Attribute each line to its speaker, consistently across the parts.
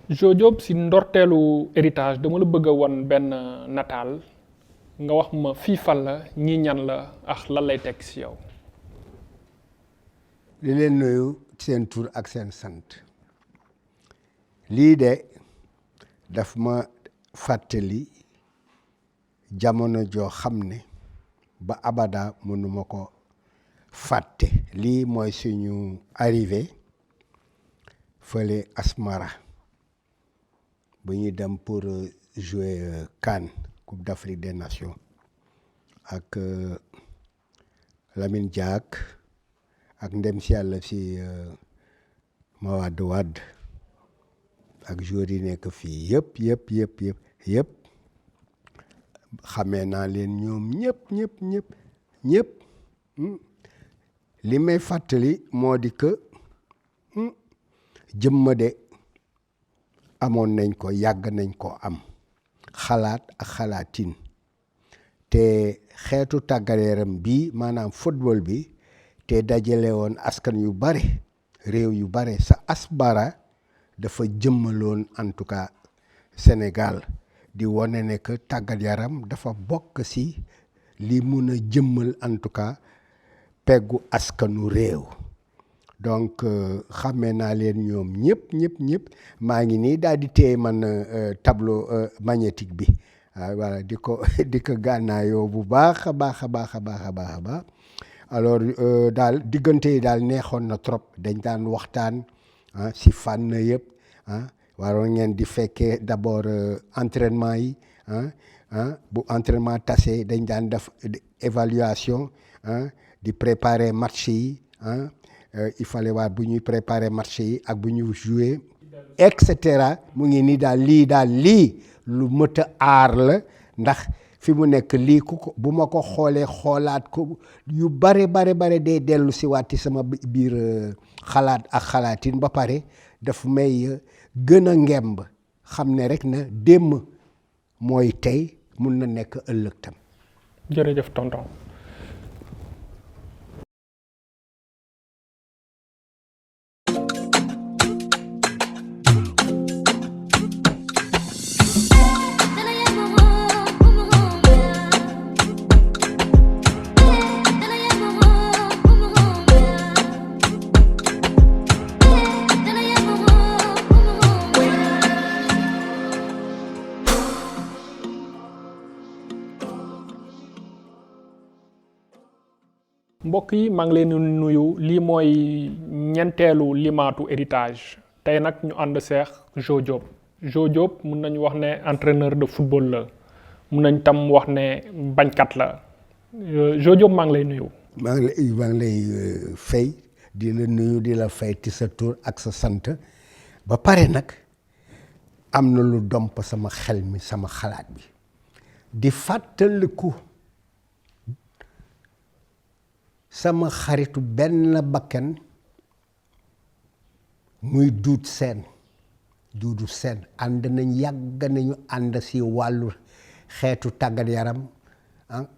Speaker 1: Jo Diop si ndorteelu héritage dama la bëgg a won benn nataal nga wax ma fii fan la ñii ñan la ak lan lay teg si yow.
Speaker 2: li leen nuyu seen tur ak seen sant lii de daf ma fàttali jamono joo xam ne ba abada mënuma ko fàtte lii mooy suñu arrivé fële Asmara bu ñuy dem pour jouer CAN Coupe d'Afrique des Nations ak Lamine Diack ak ndem si yàlla si Mawade Wade ak joueurs yi nekk fii yëpp xamee naa leen ñoom ñëpp li may fàttali moo di que jëmma de amoon nañ ko yàgg nañ ko am xalaat ak xalaatin te xeetu tàggat yaram bii maanaam football bi te dajale woon askan yu bare réew yu bare sa Asmara dafa jëmmaloon en tout cas Sénégal di wane ne que tàggat yaram dafa bokk si li mun a jëmmal en tout cas peggu askanu réew donc xàmmee naa leen ñoom ñëpp maa ngi nii daal di téye man tableau magnétique bi voilà di ko gànnaayoo bu baax a baax alors daal diggante yi daal neexoon na trop dañ daan waxtaan si fànn yëpp waroon ngeen di fekkee d'abord entraînement yi bu entraînement tasee dañ daan def évaluation di préparer match yi il fallait waa bu ñuy préparer match yi ak bu ñu jouer et cetera mu ngi nii daal lii lu mët a aar la ndax fi mu nekk lii ku ko bu ma ko xoolee xoolaat ko yu bare day dellu si waati sama biir xalaat ak xalaatin ba pare daf may gën a ngemb xam ne rek na démb mooy tey mun na nekk ëllëg tam.
Speaker 1: jërëjëf tonton. mbokk yi maa ngi leen di nuyu lii mooy ñeenteelu limaatu héritage tey nag ñu ànd seex Jo Diop mun nañu wax ne entraîneur de football la mun nañ tam wax ne bañkat la Jo Diop maa ngi lay nuyu.
Speaker 2: maa ngi lay fay di la nuyu di la fay ci sa tur ak sa sant ba pare nag am na lu domp sama xel mi sama xalaat bi di fàttaliku sama xaritu benn bakkan muy Duudu Seen ànd nañ yàgg nañu ànd si wàllu xeetu tàggat yaram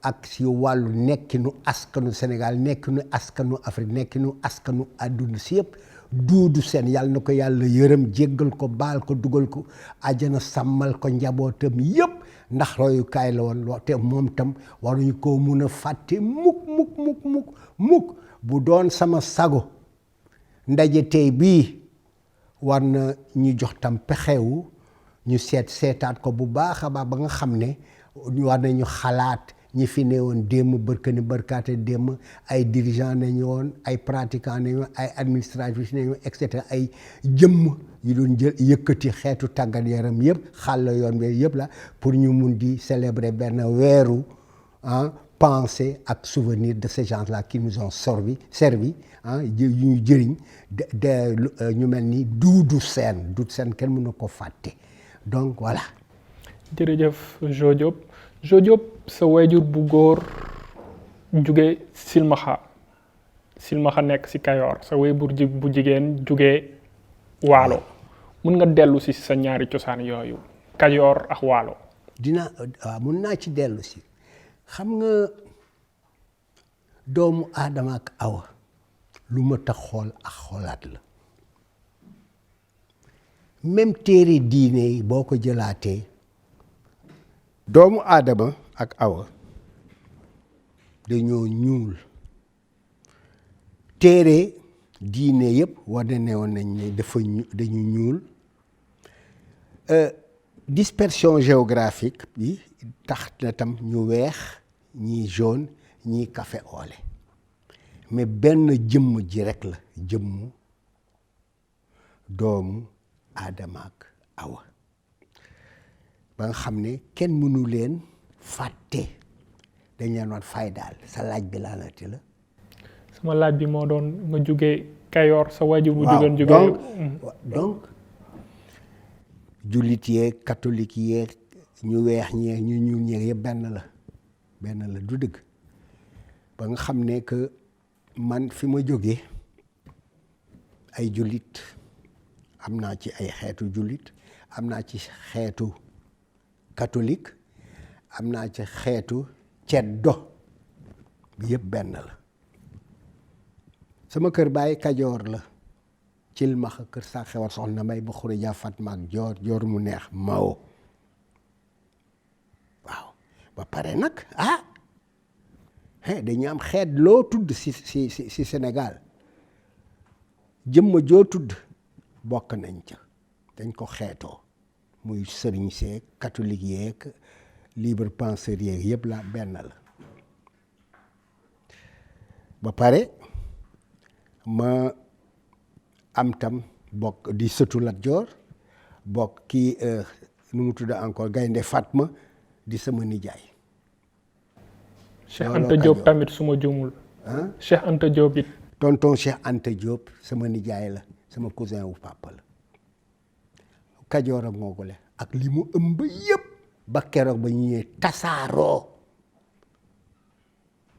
Speaker 2: ak si wàllu nekkinu askanu Sénégal nekkinu askanu Afrique nekkinu askanu àdduna si yëpp Duudu Seen yàlla na ko yàlla yërëm jéggal ko baal ko dugal ko àjjana sàmmal ko njabootam yëpp ndax royukaay la woon te moom tam waruñu koo mun a fàtte mukk bu doon sama sago ndaje tey bii war na ñu jox tam pexewu ñu seetaat ko bu baax a baax ba nga xam ne war nañu xalaat ñi fi ne woon démb bërkaate démb ay dirigeant nañu woon ay pratiquant nañu ay administratif nañu et cetera ay jëmm yu doon jël yëkkati xeetu tàggat yaram yëpp xàll yoon bi yëpp la pour ñu mun di célébrer benn weeru pensée ak souvenir de ces gens-là qui nous ont servi ñu jëriñ de ñu mel ni Duudu Seen kenn mën na ko fàtte donc voilà.
Speaker 1: jërëjëf Jo Diop sa wayjur bu góor jóge Silmaxa nekk ci Kayoor sa wayjur bu jigéen jóge Waalo mun nga dellu si sa ñaari cosaan yooyu Kayoor ak Waalo.
Speaker 2: mun naa ci dellu si xam nga doomu aadama ak awa lu ma tax xool ak xoolaat la même téere diine yi boo ko jëlaatee doomu aadama ak awa dañoo ñuul téere diine yëpp wane ne woon nañ ne dañu ñuul dispersion géographique bi tax na tam ñu weex ñii jaune ñii café olé mais benn jëmm ji rek la jëmmu doomu aadama ak awa ba nga xam ne kenn mënu leen fàtte dañ leen woon fay daal. sa laaj bi laa la la
Speaker 1: sama laaj bi moo doon nga jugee Kayoor sa waajur bu jugoon
Speaker 2: donc jullit yeeg catholique yeeg ñu weex ñeeg ñu ñuul ñeeg yëpp benn la du dëgg ba nga xam ne que man fi ma jógee ay jullit am naa ci ay xeetu jullit am naa ci xeetu catholique am naa ci xeetu ceddo bi yëpp benn la sama kër baay Kajoor la Cilmaxa kër saa xewar soxna May ba Xureja Fatma ak joor mu neex Mao waaw ba pare nag dañu am xeet loo tudd si Sénégal jëmma joo tudd bokk nañ ca dañ ko xeetoo muy sëriñ seeg catholique yeeg libre penseur yeeg yëpp la benn la ba pare ma am tam bokk di sëtu Lat Joor bokk kii nu mu tudd encore Gaynde Fatma di sama nijaay.
Speaker 1: Cheikh Anta Diop tamit suma juumul. Cheikh Anta Diop it.
Speaker 2: tonton Cheikh Anta Diop sama nijaay la sama cousin wu papa la Kajoor ak Ngogole ak li mu ëmb yëpp ba keroog ba ñu ñëwee tasaaroo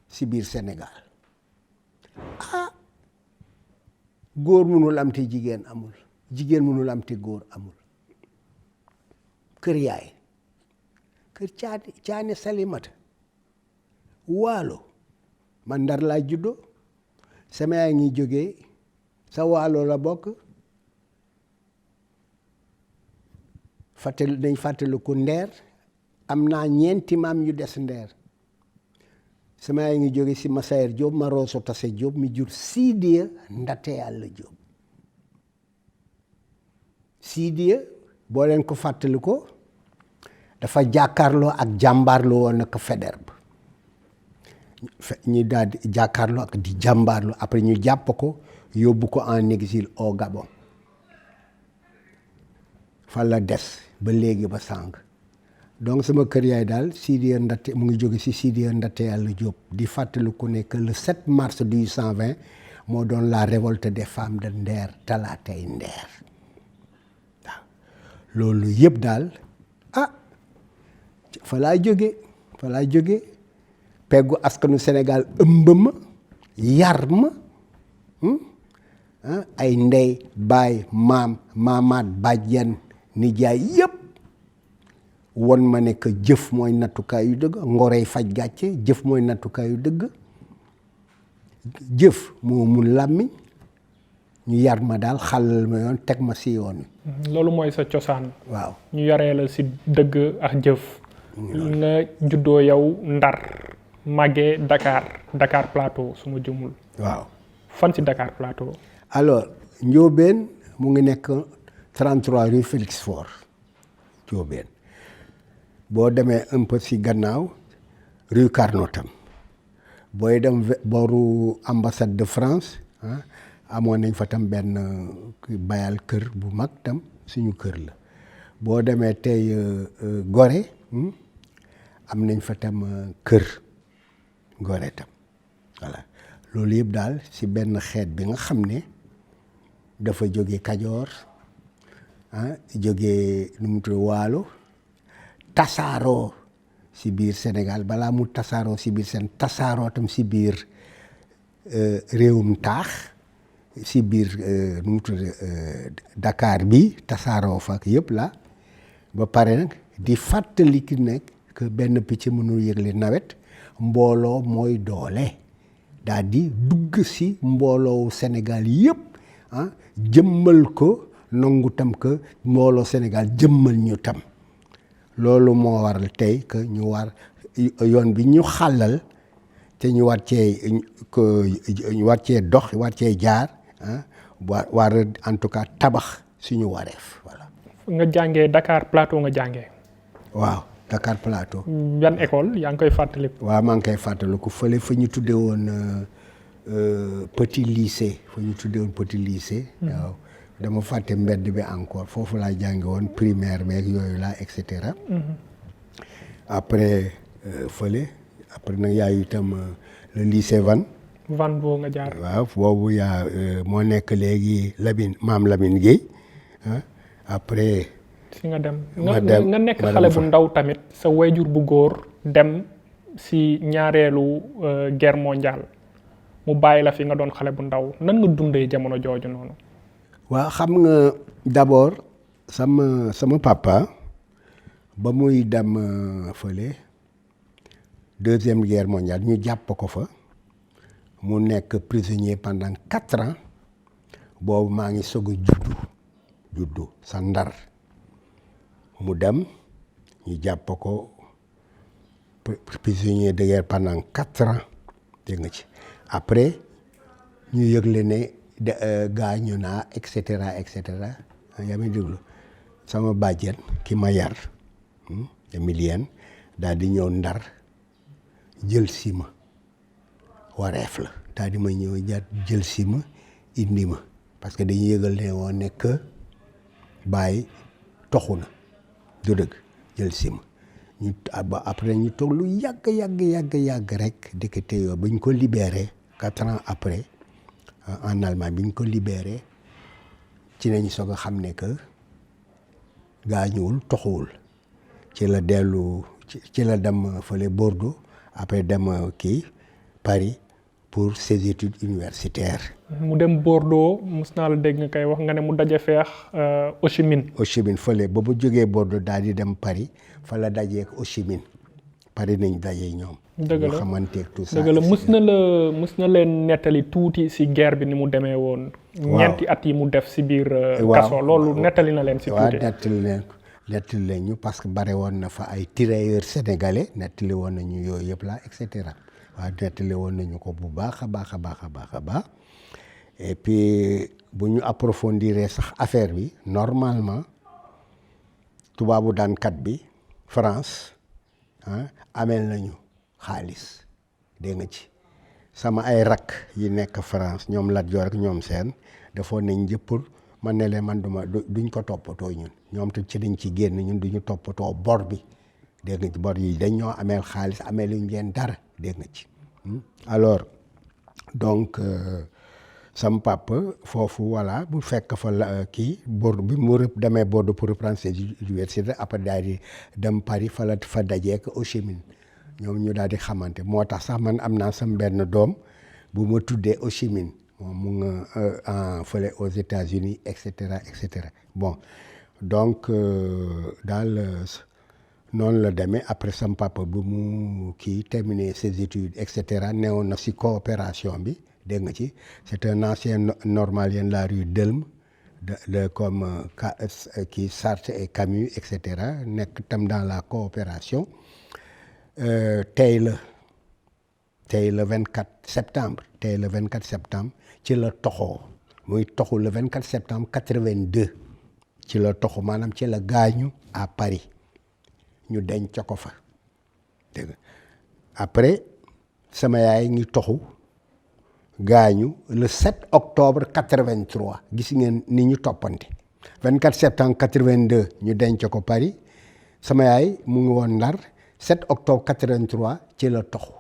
Speaker 2: si biir Sénégal góor mënul am te jigéen amul jigéen mënul am te góor amul kër yaay kër caane Salimata waalo man Ndar laa juddoo sama yaay ngi jógee sa waalo la bokk fàttaliku Ndeer am naa ñeenti maam yu des Ndeer sama yaay ngi jóge si Massayer Diop ma Roso Tase Diop mi jur Sidiya Ndate Yàlla Diop Sidiya boo leen ko fàttaliko dafa jàkkaarloo ak jàmbaarloo woon ak Faidherbe ñu daal di jàkkaarloo ak di jàmbaarloo après ñu jàpp ko yóbbu ko en exil au Gabon fa la des ba léegi ba sànq donc sama kër yaay daal Sidiya Ndate mu ngi jóge si Sidiya Ndate Yàlla Diop di fàttaliku ne que le 7 mars 1820 moo doon la révolte des femmes de Nder talaatay Nder waaw loolu yëpp daal fa laa jóge peggu askanu Sénégal ëmb ma yar ma ay ndey baay maam maamaat bàjjen nijaay yëpp won ma ne que jëf mooy nattukaayu dëgg ngorey faj gàcce jëf mooy nattukaayu dëgg jëf moo mun làmmiñ ñu yar ma daal xàllal ma yoon teg ma si yoon
Speaker 1: loolu mooy sa cosaan.
Speaker 2: waaw
Speaker 1: ñu yaree la si dëgg ak jëf. nga juddoo yow Ndar màggee Dakar Plateau su ma jumul.
Speaker 2: waaw
Speaker 1: fan si Dakar Plateau.
Speaker 2: alors Ndiobène mu ngi nekk 33 rue Félix Faure Ndiobène boo demee un peu si gannaaw rue Carnot booy dem booru ambassade de France amoon nañ fa tam benn bayal kër bu mag tam suñu kër la boo demee tey Gorée am nañ fa tam kër Gorée tam voilà loolu yëpp daal si benn xeet bi nga xam ne dafa jóge Kajoor jóge nu mu tudd Waalo tasaaroo si biir Sénégal balaa mu tasaaroo si biir tasaaroo tam si biir réewum taax si biir nu mu tudd Dakar bi tasaaroo fa yëpp la ba pare nag di fàttali ki nekk que benn picc mënul yëgle nawet mbooloo mooy doole daal di dugg si mbooloowu Sénégal yëpp jëmmal ko nangu tam que mbooloo Sénégal jëmmal ñu tam loolu moo waral tey que ñu war yoon bi ñu xàllal te ñu war cee dox war cee jaar war en tout cas tabax suñu wareef voilà.
Speaker 1: nga jàngee Dakar Plateau nga jàngee.
Speaker 2: waaw Dakar Plateau.
Speaker 1: yan école yaa ngi koy fàttaliku.
Speaker 2: waaw maa ngi koy fàttaliku fële fa ñu tuddee woon petit lycée waaw dama fàtte mbedd bi encore foofu laa jàngi woon primaire beeg yooyu laa et cetera. après fële après nag yaayu itam le lycée Van
Speaker 1: boo nga jaar.
Speaker 2: waaw boobu yaa moo nekk léegi Maam Lamine Gueye après.
Speaker 1: fi nga dem nga nekk xale bu ndaw tamit sa wayjur bu góor dem si ñaareelu guerre mondiale mu bàyyi la fi nga doon xale bu ndaw nan nga dundee jamono jooju noonu.
Speaker 2: waaw xam nga d'abord sama papa ba muy dem fële deuxième guerre mondiale ñu jàpp ko fa mu nekk prisonnier pendant 4 ans boobu maa ngi soog a juddu sa Ndar mu dem ñu jàpp ko prisonnier de guerre pendant 4 ans dégg nga ci après ñu yëgle ne gaañu naa et cetera yaa ngi déglu sama bàjjen ki ma yar Emilienne daal di ñëw Ndar jël si ma wareef la daal di ma ñëw jël si ma indi ma parce que dañuy yëgal ne woon ne que bàyyi toxu na du dëgg jël si ma ñu après ñu toog lu yàgg rek diggante yoo ba ñu ko libéré 4 ans après en Allemagne bi ñu ko libéré ci nañu soog a xam ne que gaañuwul toxuwul ci la dellu ci la dem fële Bordeaux après dem Paris pour ses études universitaires.
Speaker 1: mu dem Bordeaux mos naa la dégg nga koy wax nga ne mu daje feex Ho Chi Minh
Speaker 2: fële ba bu jógee Bordeaux daal di dem Paris fa la dajeek Ho Chi Minh Paris nañ daje ñoom.
Speaker 1: dëgg la
Speaker 2: xamanteeg tout ça.
Speaker 1: dëgg la mës na leen nettali tuuti si guerre bi ni mu demee woon.
Speaker 2: waaw
Speaker 1: ñeenti at yi mu def si biir. kaso loolu nettali na leen si tuuti.
Speaker 2: waaw nettali leen ñu parce que bare woon na fa ay tirailleurs sénégalais nettali woon nañu yooyu yëpp la et cetera waaw nettali woon nañu ko bu baax a baax et puis bu ñu approfondir sax affaire bi normalement tubaabu daankat bi France ameel nañu xaalis dégg nga ci sama ay rakk yi nekk France ñoom Lat Joor ak ñoom seen defoon nañ jëppul man ne leen man duñ ko toppatoo ñoom te ci dañ ci génn ñun duñu toppatoo bor bi dégg nga ci bor yi dañ ñoo ameel xaalis ameel luñ leen dara dégg nga ci alors donc sam papa foofu voilà bu fekk fa la Bordeaux bi mu demee Bordeaux pour reprendre ses universités après daal di dem Paris fa dajeek Ho Chi Minh ñoom ñu daal di xamante moo tax sax man am naa sam benn doom bu ma tuddee Ho Chi Minh moom mu nga fële aux États-Unis et cetera bon donc daal noonu la demee après sam papa bu mu terminer ses études et cetera newoon na si coopération bi dégg nga ci c'est un ancien normalien de la rue Delme de comme Sartre et Camus et cetera nekk tam dans la coopération tey le 24 septembre ci la toxoo muy toxu le 24 septembre 82 ci la toxu maanaam ci la gaañu à Paris ñu denc ko fa dégg nga après sama yaay ngi toxu gaañu le 7 octobre 83 gis ngeen ni ñu toppante 24 septembre 82 ñu denc ko Paris sama yaay mu ngi woon Ndar 7 octobre 83 ci la toxu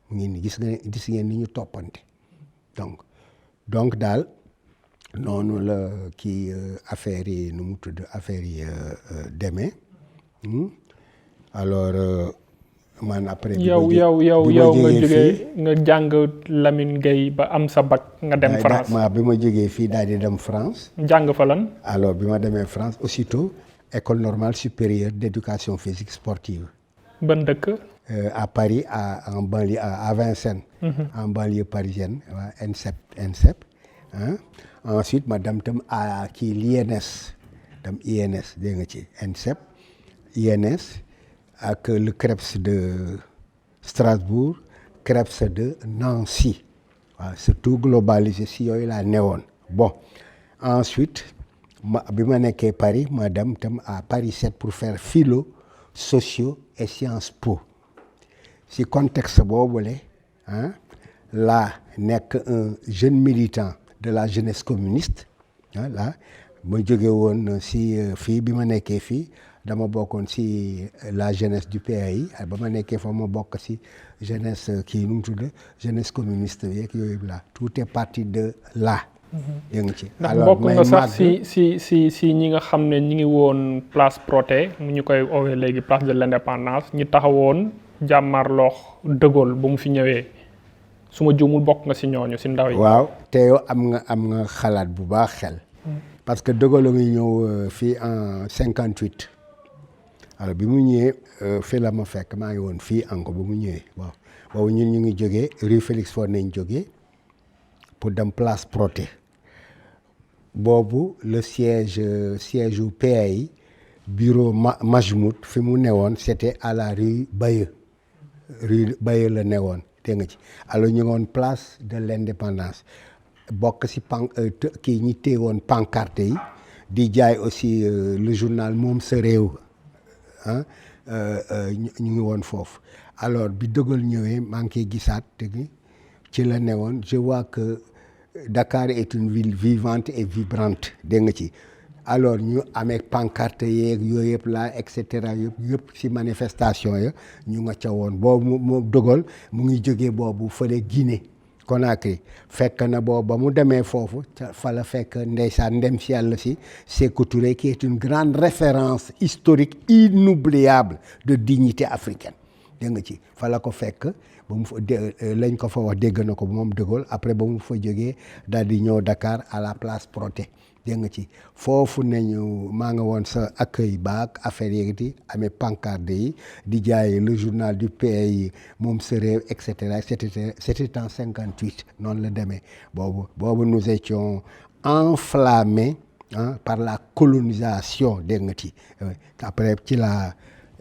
Speaker 2: mu ngi ni gis ngeen ni ñu toppante donc daal noonu la affaire yi nu mu tudd affaire yi demee alors man après.
Speaker 1: yow nga jógee nga jàng Lamine Gueye ba am sa bac nga dem France.
Speaker 2: bi ma jógee fii daal di dem France.
Speaker 1: jàng fa lan.
Speaker 2: alors bi ma demee France aussitôt école normale supérieure d'éducation physique sportive.
Speaker 1: ban dëkk.
Speaker 2: à Paris en banlieue à Vincennes. en banlieue parisienne waa INSEP hein. Ensuite ma dem tam à kii l'INS dem INS dégg nga ci INSEP INS ak le CREPS de Strasbourg CREPS de Nancy waaw surtout globalisé si yooyu laa newoon bon ensuite bi ma nekkee Paris ma dem tam à Paris 7 pour faire philo socio et Sciences Po si contexte boobule ah laa nekk un jeune militant de la jeunesse communiste ah là ma jóge woon si fii bi ma nekkee fii dama bokkoon si la jeunesse du PAI ba ma nekkee fa ma bokk si jeunesse kii nu mu tudd jeunesse communiste bi yeeg yooyu la tout est parti de là. dégg nga ci
Speaker 1: ndax bokk nga sax si ñi nga xam ne ñi ngi woon place Protet ñu koy oowee léegi place de l'indépendance ñi taxawoon jàmmarloox De Gaulle ba mu fi ñëwee su ma juumul bokk nga si ñooñu si ndaw yi.
Speaker 2: waaw te yow am nga xalaat bu baax xel. parce que De Gaulle a ngi ñëw fii en 58 alors bi mu ñëwee fii la ma fekk maa ngi woon fii encore ba mu ñëwee bon boobu ñun ñu ngi jógee rue Félix Faure nañ jógee pour dem place Protet boobu le siège u PAI bureau Majmout fi mu newoon c'était à la rue Bayeux la newoon dégg nga ci alors ñu ngi woon place de l'indépendance bokk si kii ñi téye woon pancarte yi di jaay aussi le journal Moom Sa Réew ah ñu ngi woon foofu alors bi De Gaulle ñëwee maa ngi koy gisaat dégg ci la newoon je vois que Dakar est une ville vivante et vibrante dégg nga ci alors ñu amee pancarte yeeg yooyu yëpp là et cetera yëpp si manifestation ya ñu nga ca woon boobu mu De Gaulle mu ngi jógee boobu fële Guinée Conakry fekk na boobu ba mu demee foofu fa la fekk ndeysaan ndem si yàlla si Sékou Touré qui est une grande référence historique inoubliable de dignité africaine dégg nga ci fa la ko fekk ba mu fa lañ ko fa wax dégg na ko moom De Gaulle après ba mu fa jógee daal di ñëw Dakar à la place Protet dégg nga ci foofu nañu maa nga woon sa accueil baak affaire yi di amee pancarte yi di jaay le journal du pays Moom Sa Réew et cetera c'était en 58 noonu la demee boobu nous étions enflammés par la colonisation dégg nga ci après ci la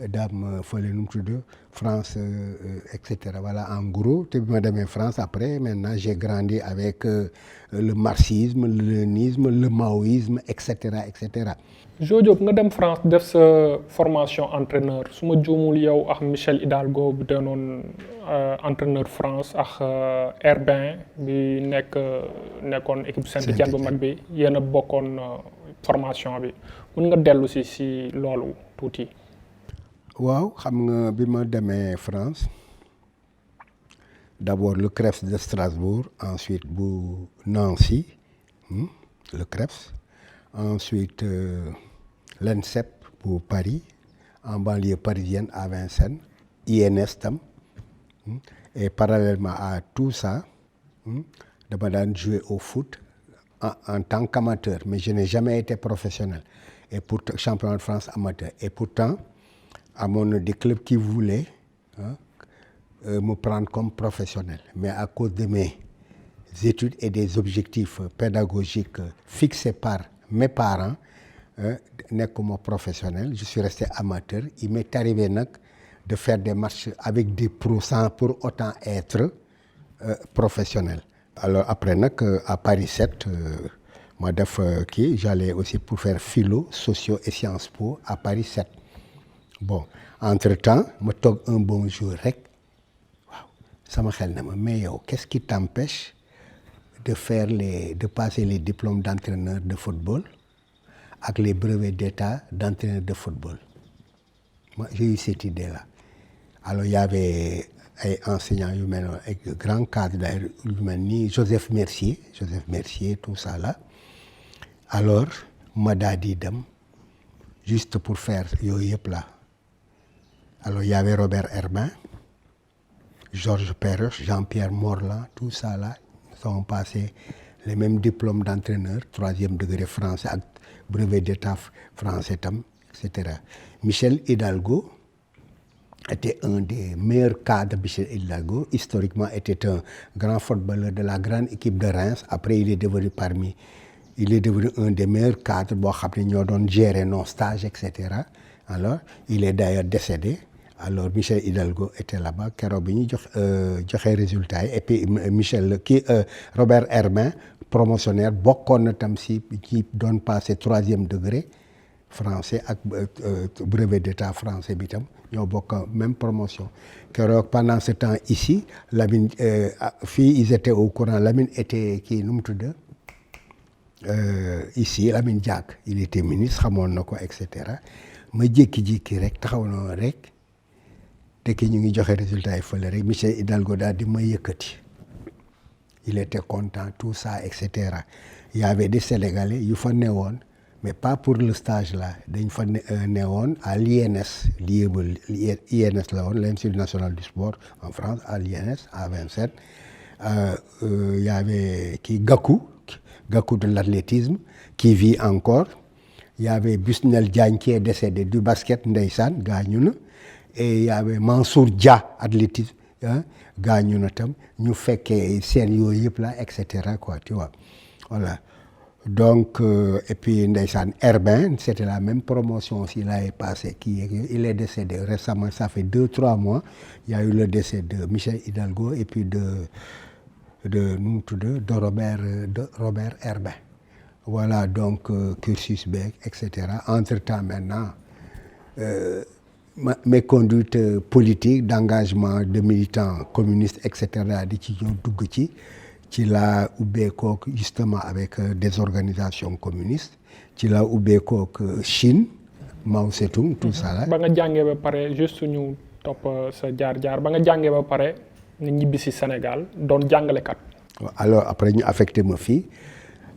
Speaker 2: dame fële nu mu tudd France et cetera voilà en gros te bi ma demee France après maintenant j'ai grandi avec le marxisme le léninisme le maoïsme et cetera et cetera.
Speaker 1: Jo Diop nga dem France def sa formation entraîneur su ma juumul yow ak Michel Hidalgo bu doonoon entraîneur France ak Herbin bi nekkoon équipe Saint-Étienne bu mag bi yéen a bokkoon formation bi mun nga dellu si loolu tuuti.
Speaker 2: waaw xam nga bi ma demee France d'abord le CREPS de Strasbourg ensuite bu Nancy le CREPS ensuite l'INSEP pour Paris en banlieue parisienne à Vincennes INS tam et parallèlement à tout ça dama daan jouer au foot en tant qu'amateur mais je n'ai jamais été professionnel et pour championnat de France amateur et pourtant amoon na des clubs qui voulaient me prendre comme professionnel mais à cause de mes études et des objectifs pédagogiques fixés par mes parents nekkuma professionnel je suis resté amateur il m'est arrivé nag de faire des matchs avec des pros sans pour autant être professionnel alors après nag à Paris 7 ma def kii j'allais aussi pour faire philo socio et Sciences Po à Paris 7 bon entre-temps ma toog un bon jour rek waaw sama xel na ma mais yow qu'est-ce qui t'empêche de passer les diplômes d'entraîneur de football ak les brevets d'état d'entraîneur de football moi j'ai eu cette idée-là alors il y avait ay enseignants yu mel noonu ay grands cadres d'ailleurs yu mel ni Joseph Mercier tout ça là alors ma daa di dem juste pour faire yooyu yëpp là alors il y avait Robert Herbin Georges Perros Jean-Pierre Morlan tout ça là ils ont passé les mêmes diplômes d'entraîneur 3e degré français ak brevet d'état français tam et cetera Michel Hidalgo était un des meilleurs cadres. Michel Hidalgo, historiquement, était un grand footballeur de la grande équipe de Reims. Après, il est devenu un des meilleurs cadres boo xam ne ñoo doon gérer nos stages et cetera. Alors il est d'ailleurs décédé. Alors Michel Hidalgo était là-bas keroog bi ñu joxe résultats yi et puis Robert Herbin promotionnaire bokkoon na tam si ci doon passé 3e degré français ak brevet d'état français bi tam ñoo bokk même promotion keroog pendant ce temps ici Lamine fii ils étaient au courant Lamine était kii nu mu tudd ici Lamine Diack il était ministre xamoon na ko et cetera ma jékki-jékki rek taxaw na rek te ki ñu ngi joxe résultat yi fële rek Michel Hidalgo daal di ma yëkkati il était content tout ça et cetera il y avait des Sénégalais yu fa newoon mais pas pour le stage là dañ fa newoon à l'INS INS la woon l'Institut national du sport en France à l'INS à Vincennes il y avait kii Gakou de l'athlétisme qui vit encore. Il y avait Busnel Diagne qui est décédé du basket, ndeysaan gaañu na et il y avait Mansour Dia athlétisme gaañu na tam ñu fekkee seen yooyu yëpp là et cetera quoi tu vois voilà donc et puis ndeysaan Herbin c'était la même promotion aussi l'année passée il est décédé récemment ça fait 2-3 mois il y a eu le décès de Michel Hidalgo et puis de Robert Herbin. Voilà donc cursus beeg et cetera entre-temps maintenant mes conduites politiques d'engagement de militants communistes et cetera di ci ñëw dugg ci laa ubbeekook justement avec des organisations communistes ci laa ubbeekook Chine Mao Tse-tung tout ça là.
Speaker 1: ba nga jàngee ba pare juste ñu topp sa jaar-jaar ba nga jàngee ba pare nga ñibbi si Sénégal doon jàngalekat.
Speaker 2: Alors après ñu affecté ma fii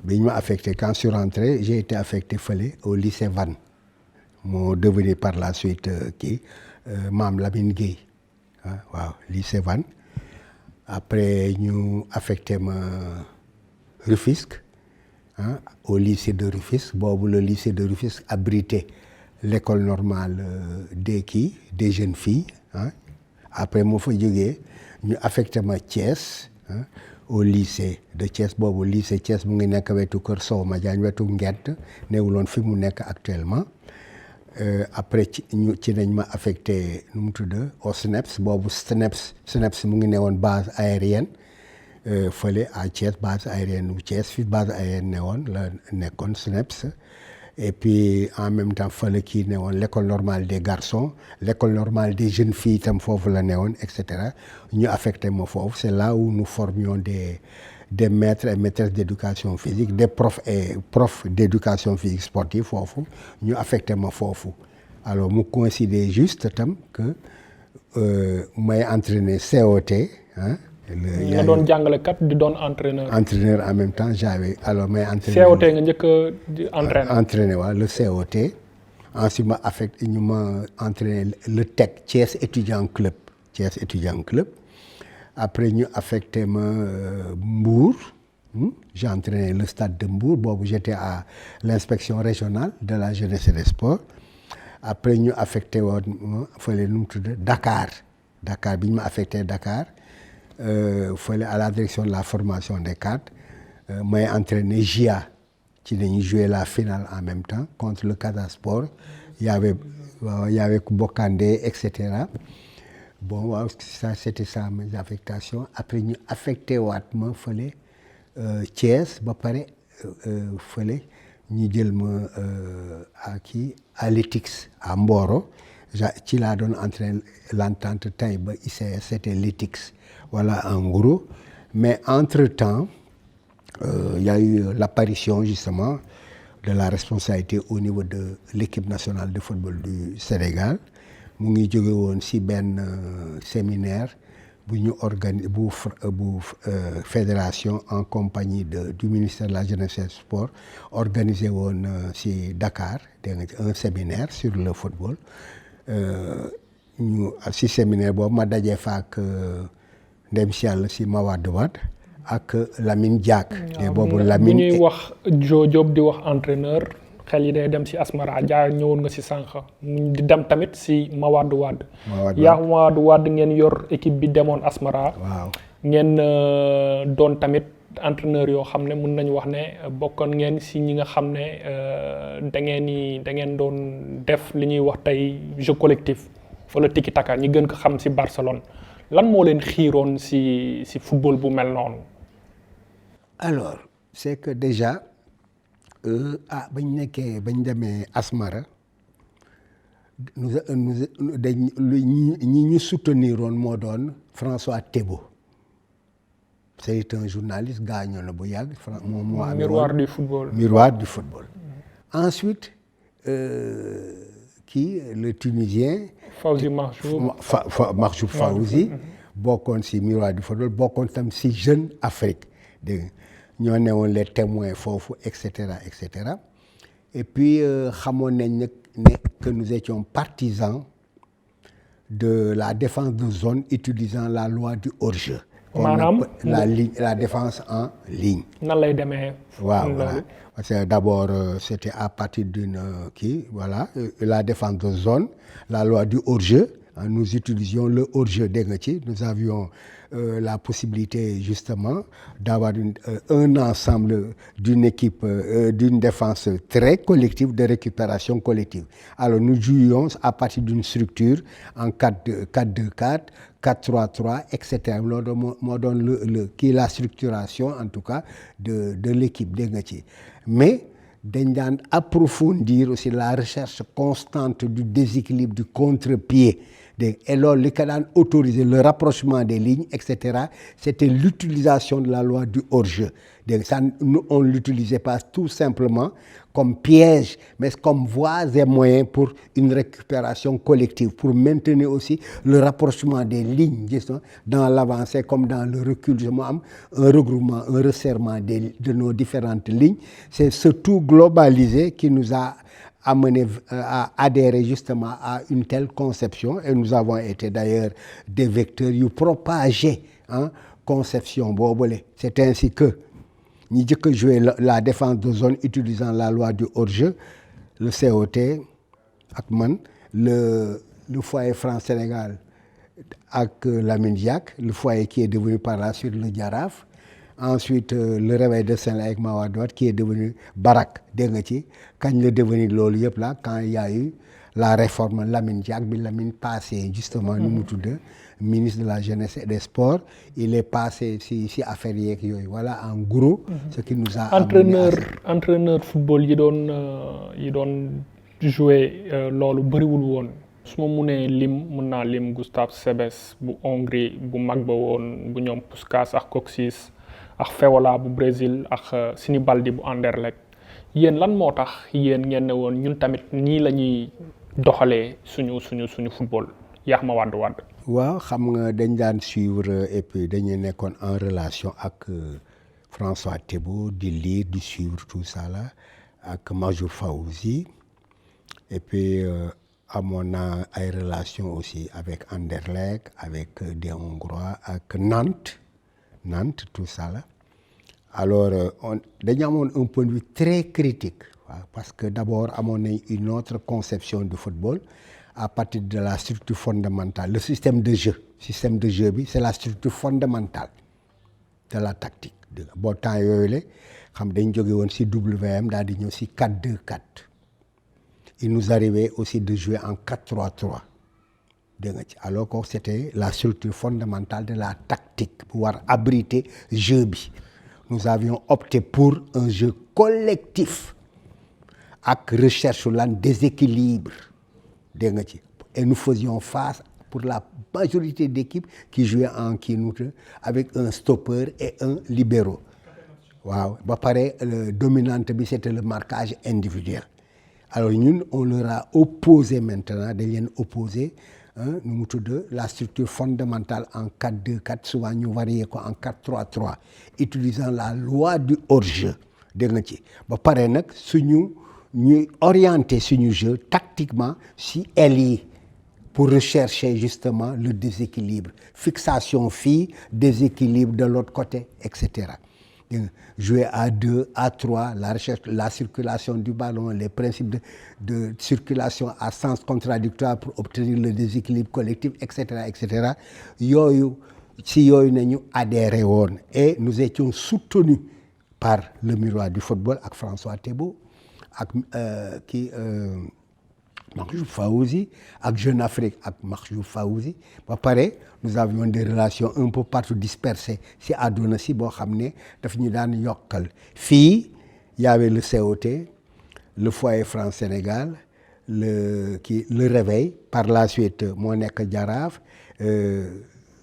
Speaker 2: bi ñu ma affecté quand je suis rentré j'ai été affecté fële au lycée Vannes moo devenu par la suite Mame Lamine Gueye waaw lycée Vannes après ñu affecté ma Rufisque au lycée de Rufisque boobu le lycée de Rufisque abritait l'école normale des jeunes filles après moo fa jógee ñu affecté ma Thiès au lycée de Thiès boobu lycée Thiès mu ngi nekk wetu Kër Sow Madiagne wetu Ngent néewuloon fi mu nekk actuellement après ci nañ ma affecté nu mu tudd au SNEPS boobu SNEPS mu ngi newoon base aérienne fële à Thiès base aérienne u Thiès fi base aérienne newoon la nekkoon SNEPS et puis en même temps fële kii newoon l'école normale des garçons l'école normale des jeunes filles itam foofu la newoon et cetera ñu affecté ma foofu c'est là où nous formions des maîtres et maîtresses d'éducation physique des profs d'éducation physique sportive foofu ñu affecté ma foofu alors mu coïncider juste tam que may entraîner COT
Speaker 1: nga doon jàngalekat di doon entraîneur.
Speaker 2: entraîneur en même temps j'avais alors may entraîner
Speaker 1: COT nga njëkk a
Speaker 2: entraîner waaw le COT ensuite ma affecté ñu ma entraîner le TEC Thiès étudiant club après ñu affecté ma Mbour j'ai entraîné le stade de Mbour boobu j'étais à l'inspection régionale de la jeunesse et des sports après ñu affecté woon ma fële nu mu tudd Dakar bi ñu ma affecté Dakar fële à la direction de la formation des cadres may entraîné GIA ci dañuy jouer la finale en même temps contre le Casa Sport y avait Bokandé et cetera bon waaw ça c'était ça mes affectations après ñu affecté waat ma fële Thiès ba pare fële ñu jël ma à l'ETICS à Mboro ci laa doon entraîner l'entente Taïba ICS c'était l'ETICS voilà en gros mais entre-temps il y a eu l'apparition justement de la responsabilité au niveau de l'équipe nationale de football du Sénégal mu ngi jóge woon ci benn séminaire bu ñu bu fédération en compagnie du ministère de la jeunesse et du sport organisé woon ci Dakar dégg nga un séminaire sur le football ñu ci séminaire boobu ma dajee fa ak ndem si yàlla si Mawade Wade ak Lamine Diack.
Speaker 1: boobu Lamine bi ñuy wax Jo Diop di wax entraîneur xel yi day dem si Asmara Dia ñëwoon nga si sànq di dem tamit si Mawade Wade. yaa Mawade Wade ngeen yor équipe bi demoon Asmara.
Speaker 2: waaw
Speaker 1: ngeen doon tamit entraîneur yoo xam ne mën nañu wax ne bokkoon ngeen si ñi nga xam ne da ngeen doon def li ñuy wax tey jeu collectif wala tiki taka ñi gën ko xam si Barcelone lan moo leen xiiroon si football bu mel noonu.
Speaker 2: alors c'est que déjà bañ demee Asmara ñi ñu soutenir woon moo doon François Thébault. C'est un journaliste gaañoo na bu yàgg.
Speaker 1: Miroir du football.
Speaker 2: Miroir du football. Ensuite le Tunisien.
Speaker 1: Fawzi Mahjoub.
Speaker 2: Mahjoub Fawzi. bokkoon si Miroir du football bokkoon tam si Jeune Afrique dégg nga ñoo newoon les témoins foofu et cetera et cetera et puis xamoon nañ nag ne que nous étions partisans de la défense de zone utilisant la loi du hors-jeu.
Speaker 1: maanaam
Speaker 2: la défense en ligne.
Speaker 1: nan lay demee.
Speaker 2: waaw voilà parce que d'abord c'était à partir d'une la défense de zone la loi du hors-jeu nous utilisions le hors-jeu dégg nga ci nous avions la possibilité justement d'avoir un ensemble d'une équipe d'une défense très collective de récupération collective alors nous jouions à partir d'une structure en 4-2-4 4-3-3 et cetera loolu moo doon la structuration en tout cas de l'équipe dégg nga ci mais dañ daan approfondir aussi la recherche constante du déséquilibre du contre-pied et loolu li ko daan autoriser le rapprochement des lignes et cetera c'était l'utilisation de la loi du hors-jeu dégg ça on l'utilisait pas tout simplement comme piège mais comme voies et moyens pour une récupération collective pour maintenir aussi le rapprochement des lignes dans l'avancée comme dans le recul mu am un regroupement un resserrement de nos différentes lignes c'est ce tout globalisé qui nous a amené à adhérer justement à une telle conception et nous avons été d'ailleurs des vecteurs yu propagé conception boobule c'est ainsi que ñi jëkk a jouer la défense de zone utilisant la loi du hors-jeu le COT ak man le foyer France-Sénégal ak Lamine Diack le foyer qui est devenu par la suite le Jaraaf ensuite le réveil de Saint-Louis avec Mawade Wade qui est devenu Barak dégg nga ci kañ la devenu loolu yëpp là quand il y a eu la réforme Lamine Diack bi Lamine passé justement nu mu tudd ministre de la jeunesse et des sports il est passé si affaire yeeg yooyu voilà en gros ce qui nous a
Speaker 1: entraîneur football yi doon jouer loolu bëriwul woon su ma munee mun naa lim Gustave Sebes bu Hongrie bu mag ba woon bu ñoom Puskás ak Kocsis ak Feola bu Brésil ak Sinibaldi bu Anderlecht yéen lan moo tax yéen ngeen ne woon ñun tamit nii la ñuy doxalee suñu football yaax ma wàdd.
Speaker 2: waaw xam nga dañ daan suivre et puis dañuy nekkoon en relation ak François Thébault di lire di suivre tout ça là ak Mahjoub Fawzi et puis amoon naa ay relation aussi avec Anderlecht avec des Hongrois ak Nantes tout ça là alors dañu amoon un point de vue très critique waaw parce que d'abord amoon nañ une autre conception du football à partir de la structure fondamentale le système de jeu bi c'est la structure fondamentale de la tactique boo temps yooyu la xam dañ jóge woon ci WM daal di ñëw ci 4-2-4 il nous arrivait aussi de jouer en 4-3-3 dégg nga ci alors que c'était la structure fondamentale de la tactique bu war abriter jeu bi nous avions opté pour un jeu collectif ak recherche lan déséquilibre dégg nga ci et nous faisions face pour la majorité d'équipes qui jouaient en avec un stopper et un libéro waaw ba pare dominante bi c'était le marquage individuel alors ñun on leur a opposé maintenant dañ leen opposé nu mu tudd la structure fondamentale en 4-2-4 souvent ñu varier ko en 4-3-3 utilisant la loi du hors-jeu dégg nga ci ba pare nag ñuy orienter suñu jeu tactiquement si aile yi pour rechercher justement le déséquilibre fixation fii déséquilibre de l'autre côté et cetera Jouer à 2, à 3, la recherche, la circulation du ballon, les principes de circulation à sens contradictoire pour obtenir le déséquilibre collectif, etc., etc. Si yooyu nañu adhéré woon et nous étions soutenus par le miroir du football ak François Thébault ak Mahjoub Fawzi ak Jeune Afrique ak Mahjoub Fawzi ba pare nous avions des relations un peu partout dispersées si àdduna si boo xam ne daf ñu daan yokkal fii y avait le COT le Foyer France Sénégal le Réveil par la suite moo nekk Jaraaf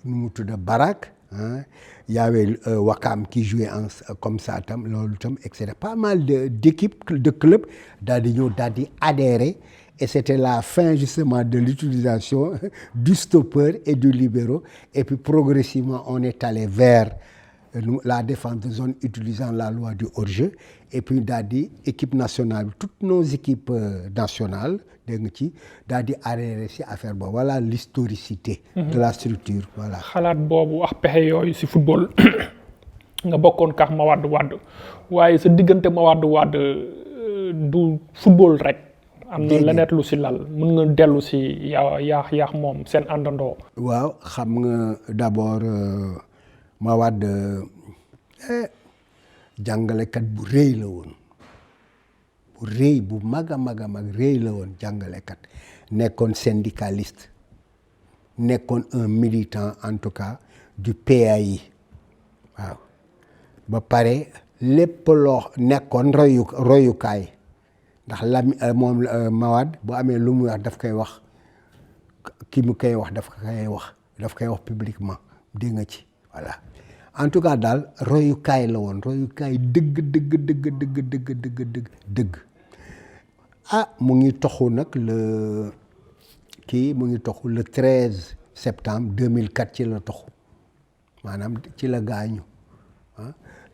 Speaker 2: nu mu tudd Barak y avait Wakam qui jouait comme ça tam loolu tam et cetera pas mal d'équipes de clubs daal di ñëw daal di adhérer et c'était la fin justement de l'utilisation du stoppeur et du libéro et puis progressivement on est allé vers la défense de zone utilisant la loi du hors-jeu et puis daal di équipe nationale toutes nos équipes nationales dégg nga ci daal di adhéré si affaire boobu voilà l'historicité de la structure voilà.
Speaker 1: xalaat boobu ak pexe yooyu si football nga bokkoon kax Mawade Wade waaye sa diggante Mawade Wade du football rek. am na leneen lu si lal mën nga dellu si yaax moom seen àndandoo. waaw
Speaker 2: xam nga d'abord Mawade jàngalekat bu rëy la woon bu rëy bu mag a mag rëy la woon jàngalekat nekkoon syndicaliste nekkoon un militant en tout cas du PAI waaw ba pare lépp loo nekkoon royukaay ndax moom Mawade bu amee lu muy wax daf koy wax ki mu koy wax daf koy wax publiquement dégg nga ci voilà en tout cas daal royukaay la woon royukaay dëgg mu ngi toxu nag le 13 septembre 2004 ci la toxu maanaam ci la gaañu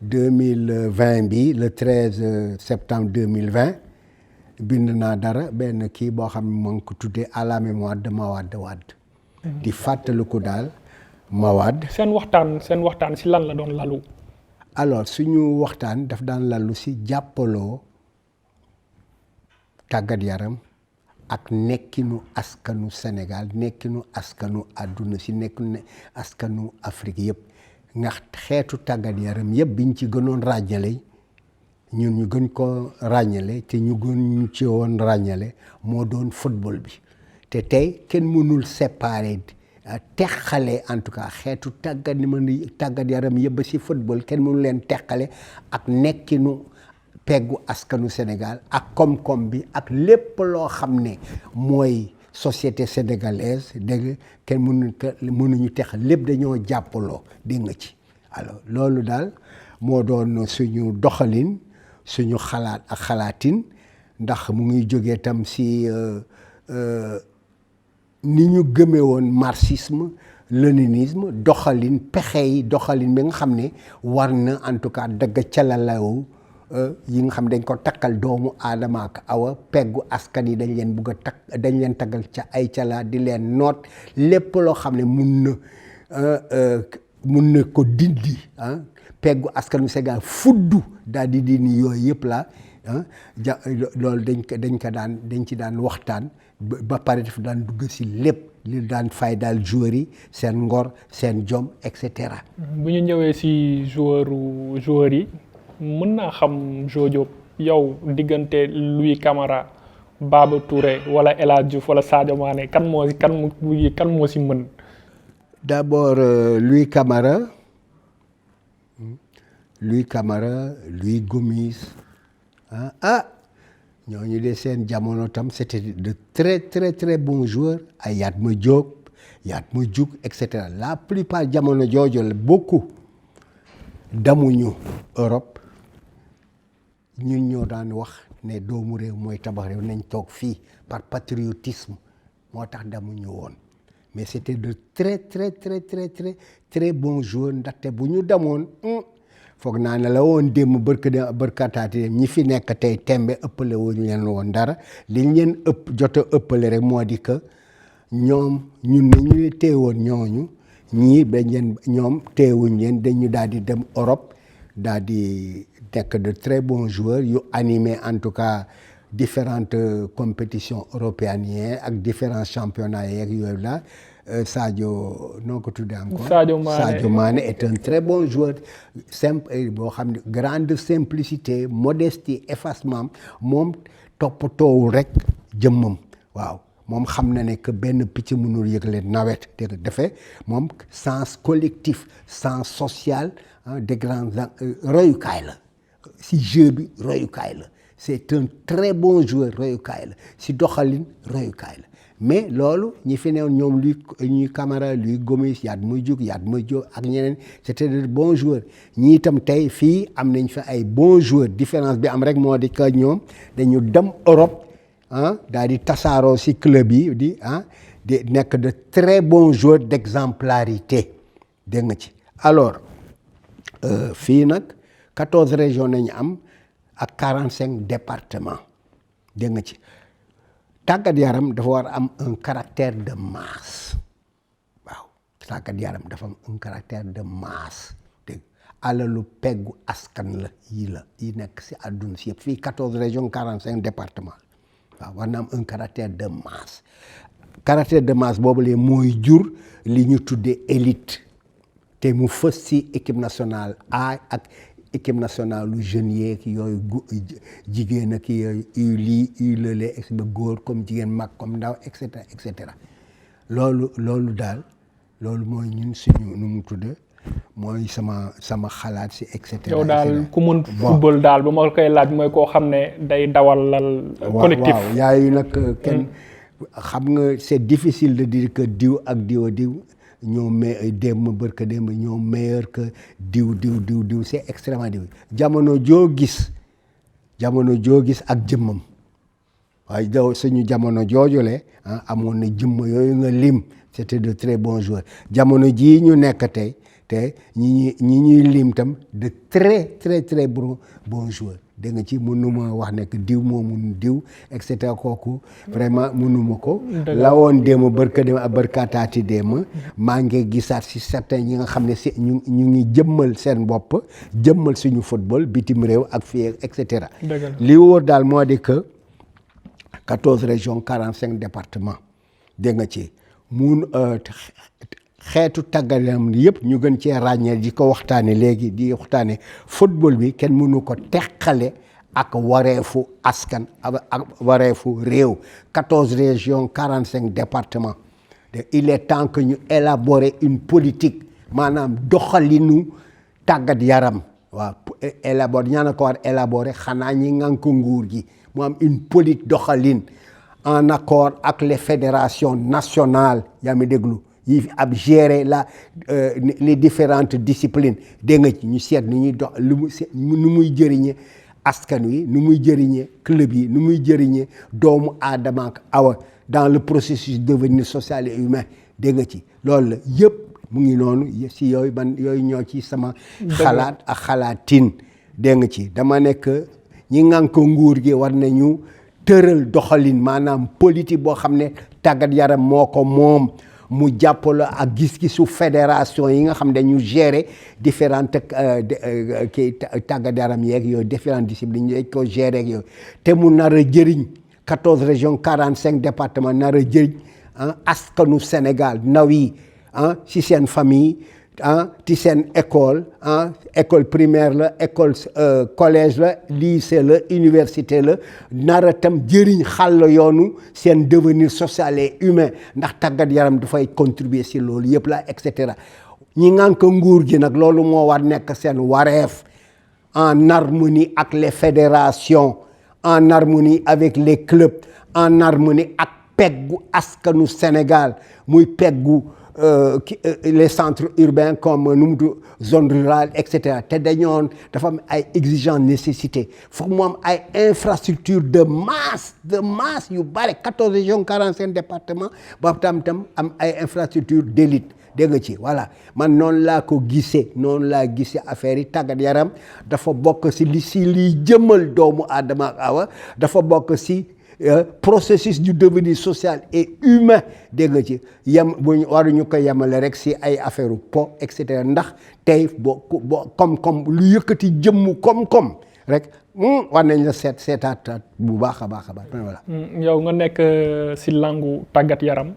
Speaker 2: 2020 bi le 13 septembre 2020 bind naa dara benn kii boo xam ne moo ngi ko tuddee à la mémoire de Mawade Wade di fàttaliku daal Mawade.
Speaker 1: seen waxtaan si lan la doon lalu.
Speaker 2: alors suñu waxtaan daf daan lalu si jàppaloo tàggat yaram ak nekkinu askanu Sénégal nekkinu askanu àdduna si nekkinu askanu Afrique yëpp nga xeetu tàggat yaram yëpp biñ ci gënoon ràññale ñun ñu gën ko ràññale te ñu gën ñu ci woon ràññale moo doon football bi te tey kenn mënul séparer teqale en tout cas xeetu tàggat yaram yëpp si football kenn mënul leen teqale ak nekkinu peggu askanu Sénégal ak koom-koom bi ak lépp loo xam ne mooy société sénégalaise dégg kenn mënuñu teqal lépp dañoo jàppaloo dégg nga ci alors loolu daal moo doon suñu doxalin suñu xalaat ak xalaatin ndax mu ngi jógee tam si ni ñu gëmee woon marxisme léninisme doxalin pexe yi doxalin bi nga xam ne war na en tout cas dëgg calalawu yi nga xam dañ ko takkal doomu aadama ak awa peggu askan yi dañ leen bugg a dañ leen taggal ca ay cala di leen noot lépp loo xam ne mun na ko dindi peggu askanu Sénégal fuddu daal di dindi yooyu yëpp la loolu dañ ci daan waxtaan ba pare daf daan dugg si lépp li daan fay daal joueurs yi seen ngor seen jom et cetera.
Speaker 1: bu ñu ñëwee si joueurs yi mën naa xam Jo Diop yow diggante Louis Camara Baba Touré wala El Hadj Diouf wala Sadio Mané kan moo si mën.
Speaker 2: d'abord Louis Camara Louis Gomis ñooñu de seen jamono tam c'était de très très très bons joueurs ay Yatma Diop et cetera la plupart jamono jooju la beaucoup damuñu Europe ñun ñoo daan wax ne doomu réew mooy tabax réew nañ toog fii par patriotisme moo tax damuñu woon mais c'était de très très très très très très bons joueurs ndaxte bu ñu demoon foog naa ne la woon démb bërkataati ñi fi nekk tey tembe ëppale wuñu leen woon dara liñ leen jot a ëppale rek moo di que ñoom ñun nañu téewoon ñooñu ñii ñoom téewuñ leen dañu daal di dem Europe daal di nekk de très bons joueurs yu animé en tout cas différentes compétitions européennes yi ak différents championnats yeeg yooyu la Sadio noo ko tuddee encore Sadio Mané est un très bon joueur simple boo xam ne grande simplicité modestie effacement moom toppatoowul rek jëmmam waaw moom xam na ne que benn picc mënul yëgle nawet dégg defee moom sens collectif sens social des grands royukaay la si jeu bi royukaay la c'est un très bon joueur royukaay la si doxalin royukaay la mais loolu ñi fi newoon ñoom ñuy Camara Louis Gomis Yatma Diop ak ñeneen c'était de bons joueurs ñi itam tey fii am nañ fa ay bons joueurs différence bi am rek moo di que ñoom dañu dem Europe daal di tasaaroo si club yi di nekk de très bons joueurs d'exemplarité dégg nga ci alors fii nag 14 régions nañu am ak 45 départements dégg nga ci tàggat yaram dafa war am un caractère de masse waaw tàggat yaram dafa am un caractère de masse dégg alalu peggu askan la yi nekk si àdduna si yëpp fii 14 régions 45 départements waaw war na am un caractère de masse caractère de masse boobu lee mooy jur li ñu tuddee élite te mu fës si équipe nationale A ak équipe nationale lu jeunes yeeg yooyu jigéen ak yooyu lii lële ba góor comme jigéen mag comme ndaw et cetera loolu daal loolu mooy ñun suñu nu mu tudde mooy sama xalaat si et cetera.
Speaker 1: yow daal ku mën football daal ba ma koy laaj mooy koo xam ne day dawalal collectif.
Speaker 2: waaw yaayu nag kenn xam nga c'est difficile de dire que diw ak diw ñoo démb ñoo meilleur que diw c'est extrêmement difficile jamono joo gis ak jëmmam waaye daw suñu jamono joojule amoon na jëmm yooyu nga lim c'était de très bons joueurs jamono jii ñu nekk tey te ñi ñuy lim tam de très très très bons joueurs dégg nga ci mënuma wax ne que diw moo mun diw et cetera kooku vraiment mënuma ko la woon déema barkataati déema maa ngi gisaat si certains ñi nga xam ne si ñu ngi jëmmal seen bopp jëmmal suñu football bitim réew ak fii et cetera li wóor daal moo di que 14 régions 45 départements dégg nga ci mun xeetu tàggatam yëpp ñu gën cee ràññee di ko waxtaane léegi di waxtaane football bi kenn mënu ko teqale ak wareefu askan ak wareefu réew 14 régions 45 départements il est temps que ñu élaborer une politique maanaam doxalinu tàggat yaram waaw élaborer ñaa na ko war élaborer xanaa ñi ngànk nguur gi mu am une politique doxalin en accord ak les fédérations nationales yaa mi déglu yi ab gérer les différentes disciplines dégg nga ci ñu seet ni ñuy dox nu muy jëriñe askan wi nu muy jëriñe club yi nu muy jëriñe doomu aadama ak awa dans le processus de devenir social et humain dégg nga ci loolu la yëpp mu ngi noonu si yooyu yooyu ñoo ci sama xalaat ak xalaatin dégg nga ci dama nekk ñi ngànk ko nguur gi war nañu tëral doxalin maanaam politique boo xam ne tàggat yaram moo ko moom mu jàppale ak gis-gisu fédération yi nga xam ne dañu gérer différentes kii tàggat yaram yeeg yooyu différentes disciplines dañ ko gérer ak yooyu te mu nar a jëriñ 14 régions 45 départements nar a jëriñ askanu Sénégal ndaw yi ci seen famille ci seen école école primaire la école collège la lycée la université la nara tam jëriñ xàll yoonu seen devenir social et humain ndax tàggat yaram dafay contribuer si loolu yëpp la et cetera ñi ngànk nguur gi nag loolu moo war nekk seen wareef en harmonie ak les fédérations en harmonie avec les clubs en harmonie ak peggu askanu Sénégal muy peggu les centres urbains comme nu mu tudd zone rurale et cetera te dañoon dafa am ay exigences nécessité foog mu am ay infrastructures de masse yu bare 14 régions 45 départements ba tam am ay infrastructures d'élite dégg nga ci voilà man noonu laa ko gisee affaire yi tàggat yaram dafa bokk si liy jëmal doomu aadama ak awa dafa bokk si processus du devenir social et humain dégg nga ci bu waruñu ko yemale rek si ay affaire po et cetera ndax tey boo koom-koom lu yëkkati jëmmu koom-koom rek war nañ la seetaat bu baax a baax voilà.
Speaker 1: yow nga nekk si langu tàggat yaram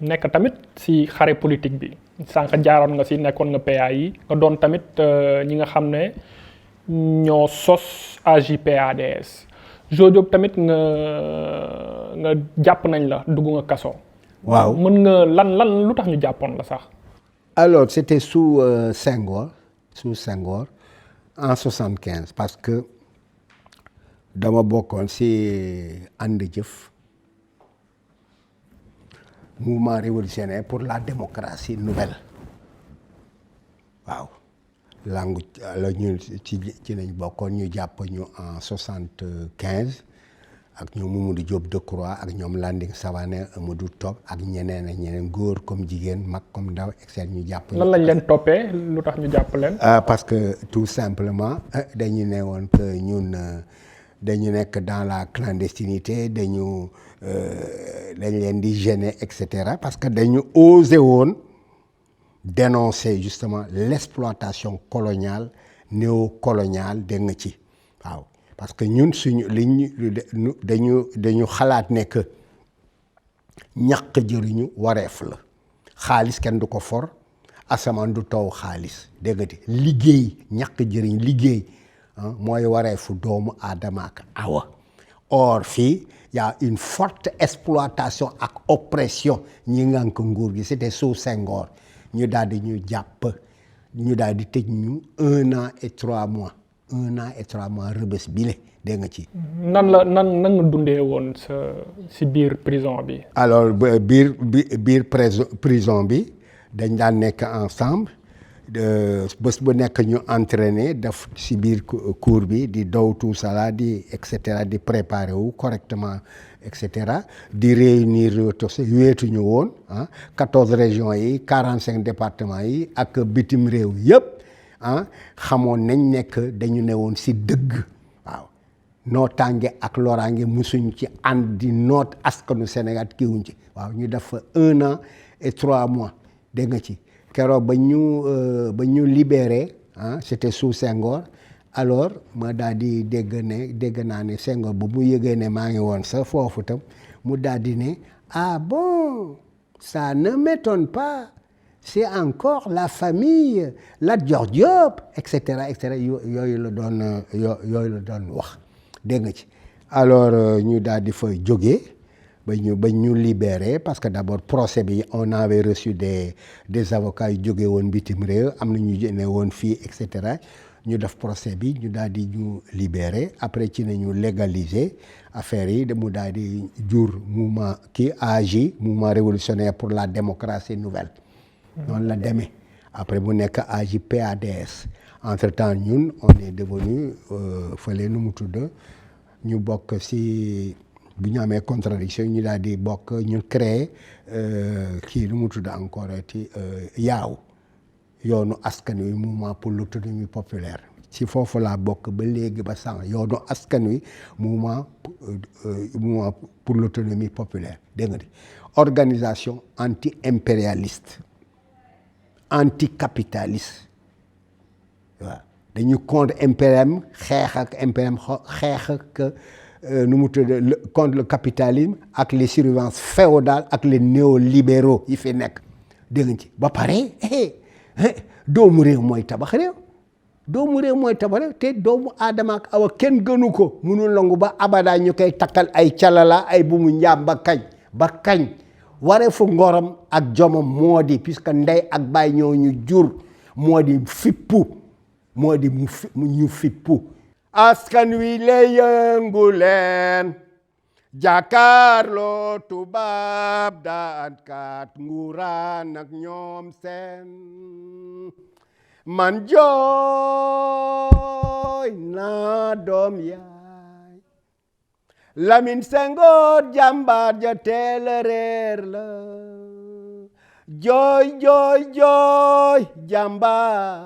Speaker 1: nekk tamit si xare politique bi sànq jaaroon nga si nekkoon nga PAI nga doon tamit ñi nga xam ne ñoo sos AJ/PADS Jo Diop tamit nga jàpp nañ la dugg nga kaso.
Speaker 2: waaw
Speaker 1: mën nga lan lu tax ñu jàppoon la sax.
Speaker 2: alors c'était sous Senghor en 75 parce que dama bokkoon si ànd jëf mouvement révolutionnaire pour la démocratie nouvelle waaw langu la ñu ci lañ bokkoon ñu jàpp ñu en 75 ak ñoom Mamadou Diop Decroix ak ñoom Landing Savané Amadou Top ak ñeneen góor comme jigéen mag comme ndaw et cetera ñu jàpp.
Speaker 1: lan lañ leen toppee lu tax ñu jàpp leen.
Speaker 2: parce que tout simplement dañu ne woon que ñun dañu nekk dans la clandestinité dañ leen di gêner et cetera parce que dañu osé woon dénoncer justement l'exploitation coloniale néocoloniale dégg nga ci waaw. parce que ñun suñu dañu xalaat ne que ñàkk jëriñu wareef la xaalis kenn du ko for asamaan du taw xaalis dégg nga liggéey ñàkk jëriñ liggéey mooy wareefu doomu aadama ak awa. or fii y a une forte exploitation ak oppression ñi ngànk nguur gi c'était sous Senghor ñu daal di ñu jàpp ñu daal di tëj ñu 1 an et 3 mois. 1 an et 3 mois rëbës bile dégg nga ci.
Speaker 1: nan nga dundee woon si biir prison bi.
Speaker 2: alors biir prison bi dañ daan nekk ensemble bés bu nekk ñu entraîner def si biir cour bi di daw tout ça là di et cetera di préparer wu correctement et cetera di réunir weetuñu woon 14 régions yi 45 départements yi ak bitim réew yëpp. xamoon nañ nekk dañu ne woon si dëgg waaw nootaange ak loraange musuñ ci ànd di noot askanu Sénégal kiiwuñ ci waaw ñu def fa 1 an et 3 mois dégg nga ci keroog ba ñu libéré c'était sous Senghor alors ma daal di dégg naa ne Senghor bu mu yëgee ne maa ngi woon sa foofu tam mu daal di ne ah bon ça ne m'étonne pas. C'est encore la famille Lat Dior Diop et cetera yooyu la doon wax dégg nga ci alors ñu daal di fa jógee ba ñu libéré parce que d'abord procès bi on avait reçu des avocats yu jógee woon bitim réew am na ñu ne woon fii et cetera ñu def procès bi ñu daal di ñu libéré après ci nañu légaliser affaire yi mu daal di jur mouvement AJ mouvement révolutionnaire pour la démocratie nouvelle. noonu la demee après bu nekk AJ/PADS entre temps ñun on est devenu fële nu mu tudd ñu bokk si bu ñu amee contradiction ñu daal di bokk ñu créer kii nu mu tudd encore ci yaaw yoonu askan wi mouvement pour l'autonomie populaire ci foofu laa bokk ba léegi ba sànq yoonu askan wi mouvement pour l'autonomie populaire dégg nga organisation anti-impérialiste anticapitaliste waaw dañu contre impérialisme xeex ak nu mu tudd contre le capitalisme ak les surveillances féodales ak les néolibéraux yi fi nekk dégg nga ci ba pare doomu réew mooy tabax réew te doomu aadama ak awa kenn gënu ko mënul nangu ba abada ñu koy takkal ay calala ay bu mu njaam ba kañ wareefu ngoram ak jomam moo di puisque ndey ak baay ñoo ñu jur moo di fippu moo di ñu fippu askan wi lay yëngu leen jàkkaarloo tubaab daan kat nguuraan ak ñoom seen man jooy naa doom yaay Lamine Senghor jàmbaar ja teel a réer la jooy jàmbaar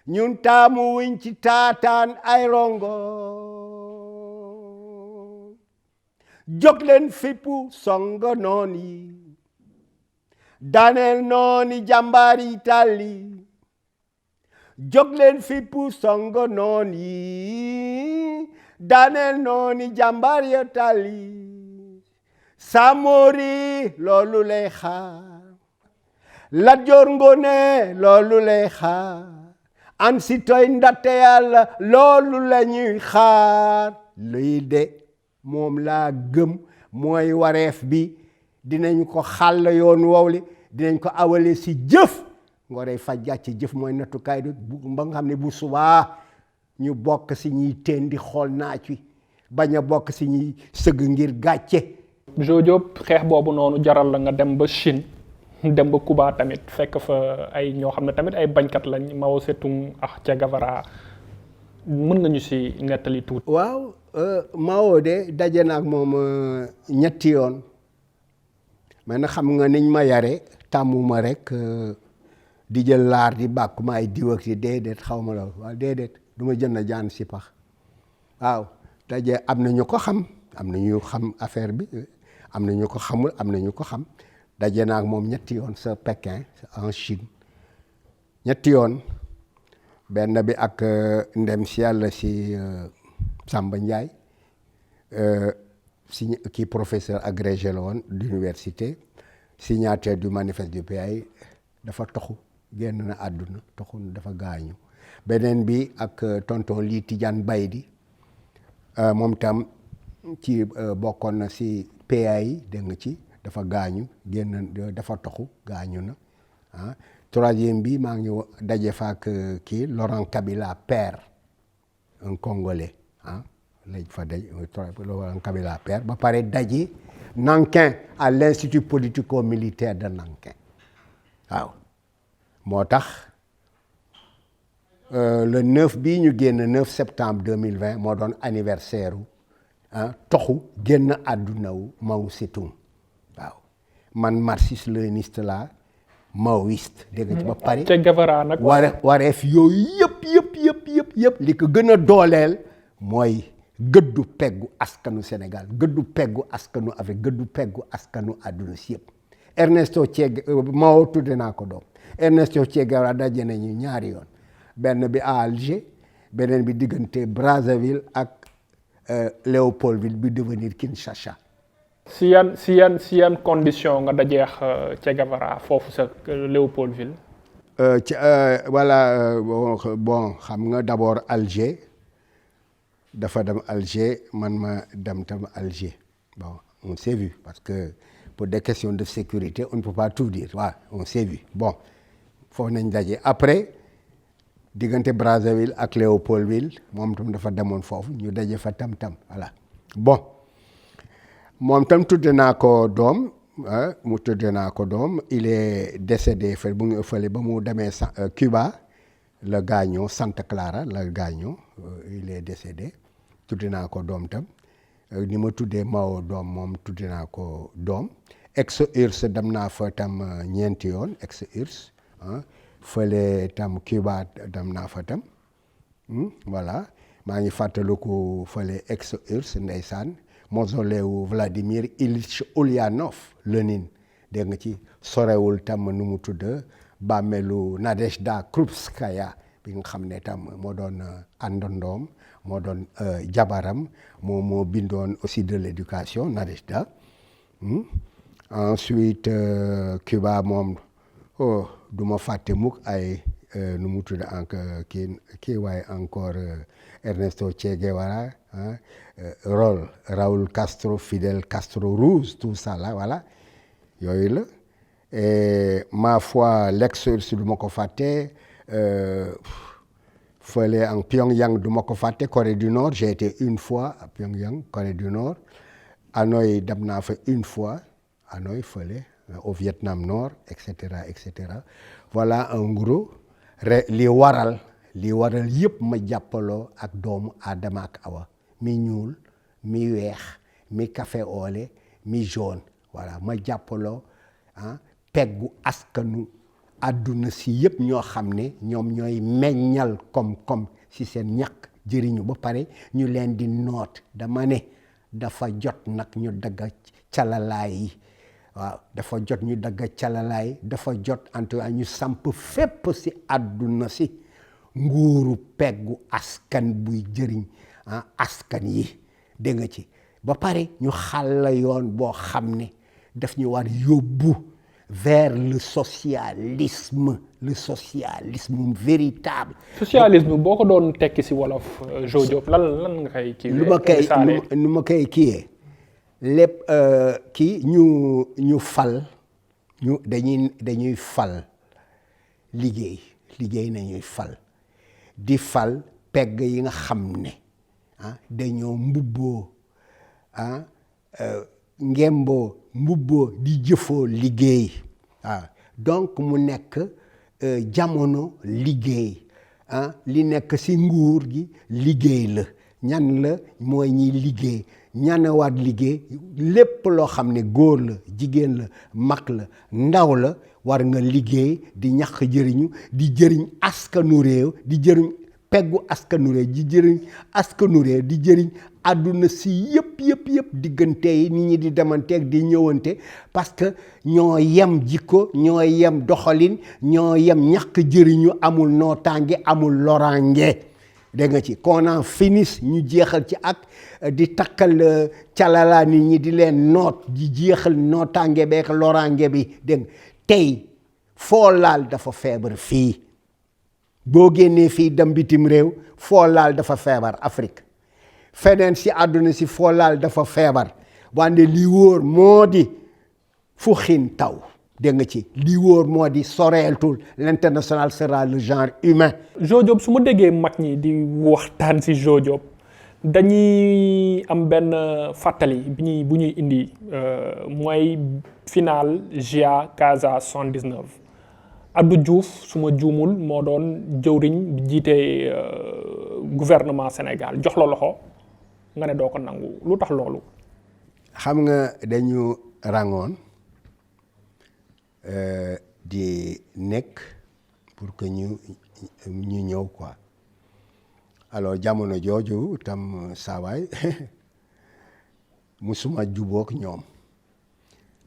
Speaker 2: ñun taamu wuñ ci taataan ay rongo jóg leen fippu songo noon yi daaneel nooni jàmbaar yi tàlli jóg leen fippu songo noon yi daaneel nooni jàmbaar ya tàlli Samori loolu lay xaar Lat Joor Ngoone loolu lay xaar Ansi Toy ndatte Yàlla loolu la ñuy xaar luy de moom laa gëm mooy wareef bi dinañ ko xàll yoon wowli dinañ ko awale si jëf ngorey faj gàcce jëf mooy nattukaay du ba nga xam ne bu subaa ñu bokk si ñuy teen di xool naaj wi bañ a bokk si ñuy sëgg ngir gàcce.
Speaker 1: Jo Diop xeex boobu noonu jaral la nga dem ba Chine dem ba Cuba tamit fekk fa ay ñoo xam ne tamit ay bañkat lañ Mao Tse-tung ak Che Guevara mën nga ñu si nettali tuuti.
Speaker 2: waaw Mao de daje na ak moom ñetti yoon mais nag xam nga niñ ma yare tàmmuma rek di jël laar di bàkku ma ay diw ak si déedéet xaw ma loolu waaw déedéet du ma jënd jaan si pax waaw daje am na ñu ko xam am na ñu xam affaire bi am na ñu ko xamul am na ñu ko xam daje naa ak moom ñetti yoon sa Pékin en Chine ñetti yoon benn bi ak ndem si yàlla si Samba Ndiaye si kii professeur agrégé la woon d'université signataire du manifeste du PAI dafa toxu génn na àdduna toxu dafa gaañu beneen bi ak tonton lii Tidiane Baydi moom tam ci bokkoon na si PAI dégg nga ci dafa gaañu génn dafa toxu gaañu na ah troisième bi maa ngi daje fa ak kii Laurent Kabila père un Congolais ah lañ fa daj Laurent Kabila père ba pare daje Nankin à l'institut politico-militaire de Nankin waaw moo tax le 9 bii ñu génn 9 septembre 2020 moo doon anniversaire ah toxu génn àdduna wu Mao Tse-tung waaw man marxiste-léniniste la maoïste dégg nga ci ba pare.
Speaker 1: Che Guevara nag
Speaker 2: wareef yooyu yëpp li ko gën a dooleel mooy gëddu peggu askanu Sénégal gëddu peggu askanu Afrique gëddu peggu askanu àdduna si yëpp. Ernesto Che Mao tudde naa ko doom Ernesto Che Guevara daje nañu ñaari yoon benn bi à Alger beneen bi diggante Brazzaville ak Léopoldville bi devenir Kinshasa.
Speaker 1: si yan condition nga dajeex Che Guevara foofu sa Léopoldville.
Speaker 2: voilà bon xam nga d'abord Alger dafa dem Alger man ma dem tam Alger bon on s'est vu parce que pour des questions de sécurité on ne peut pas tout dire waaw on s'est vu bon foofu nañ daje après diggante Brazzaville ak Léopoldville moom tam dafa demoon foofu ñu daje fa tam voilà bon moom tam tudde naa ko doom mu tudde naa ko doom il est décédé fa bu ngi fële ba mu demee Cuba la gaañoo Santa Clara la gaañoo il est décédé tudde naa ko doom tam ni ma tuddee Mao doom moom tudde naa ko doom ex-URSS dem naa fa tam ñeenti yoon ex-URSS fële tam Cuba dem naa fa tam voilà maa ngi fàttaliku fële ex-URSS ndeysaan mausolée wu Vladimir Ilyich Ulyanov Lénine dégg nga ci sorewul tam nu mu tudd bàmmeelu Nadezhda Krupskaya bi nga xam ne tam moo doon àndandoom moo doon jabaram moo bindoon aussi de l'éducation Nadezhda ensuite Cuba moom du ma fàtte mukk ay nu mu tudd encore kii waaye encore Ernesto Che Guevara Raúl Castro Fidel Castro Ruz tout ça là voilà yooyu la et ma foi l'ex-URSS du ma ko fàtte fële en Pyongyang du ma ko fàtte Corée du Nord j'ai été une fois à Pyongyang Corée du Nord Hanoï dem naa fa une fois Hanoï fële au Vietnam Nord et cetera voilà en gros li waral yëpp ma jàppaloo ak doomu Adama ak Awa mi ñuul mi weex mi café olé mi jaune voilà ma jàppaloo peggu askanu àdduna si yëpp ñoo xam ne ñoom ñooy meññal koom-koom si seen ñàkk jëriñu ba pare ñu leen di noot dama ne dafa jot nag ñu dagg calalaay yi waaw dafa jot ñu dagg calalaay dafa jot en tout cas ñu samp fépp si àdduna si nguuru peggu askan buy jëriñ askan yi dégg nga ci ba pare ñu xàll yoon boo xam ne daf ñu war yóbbu vers le socialisme véritable.
Speaker 1: socialisme boo ko doon tekki si wolof Jo Diop lan nga koy kii.
Speaker 2: lu ma koy kiyee lépp kii ñu fal ñu dañuy fal liggéey nañuy fal di fal pegg yi nga xam ne dañoo mbubboo ngemboo mbubboo di jëfoo liggéey donc mu nekk jamono liggéey li nekk ci nguur gi liggéey la ñan la mooy ñi liggéey ñanawaat liggéey lépp loo xam ne góor la jigéen la mag la ndaw la war nga liggéey di ñàkk jëriñu di jëriñ askanu réew di jëriñ peggu askanu réew di jëriñ askanu réew di jëriñ àdduna si yëpp diggante yi nit ñi di demanteeg di ñëwante parce que ñoo yem jikko ñoo yem doxalin ñoo yem ñàkk jëriñu amul nootaange amul loraange dégg nga ci qu'on en finisse ñu jeexal ci ak di takkal calala nit ñi di leen noot di jeexal nootaange beek loraange bi dégg nga tey foo laal dafa feebar fii boo génnee fii dem bitim réew foo laal dafa feebar Afrique feneen si àdduna si foo laal dafa feebar wante lii wóor moo di fu xiin taw dégg nga ci lii wóor moo di soreeltul l'international sera le genre humain.
Speaker 1: Jo Diop su ma déggee mag ñi di waxtaan si Jo Diop dañuy am benn fàttali bu ñuy indi mooy final GIA Casa 79 Abdou Diouf su ma juumul moo doon jëwriñ bi jiite gouvernement Sénégal jox la loxo nga ne doo ko nangu lu tax loolu.
Speaker 2: xam nga dañu rangoon di nekk pour que ñu ñëw quoi alors jamono jooju tam saawaay musuma jubóog ñoom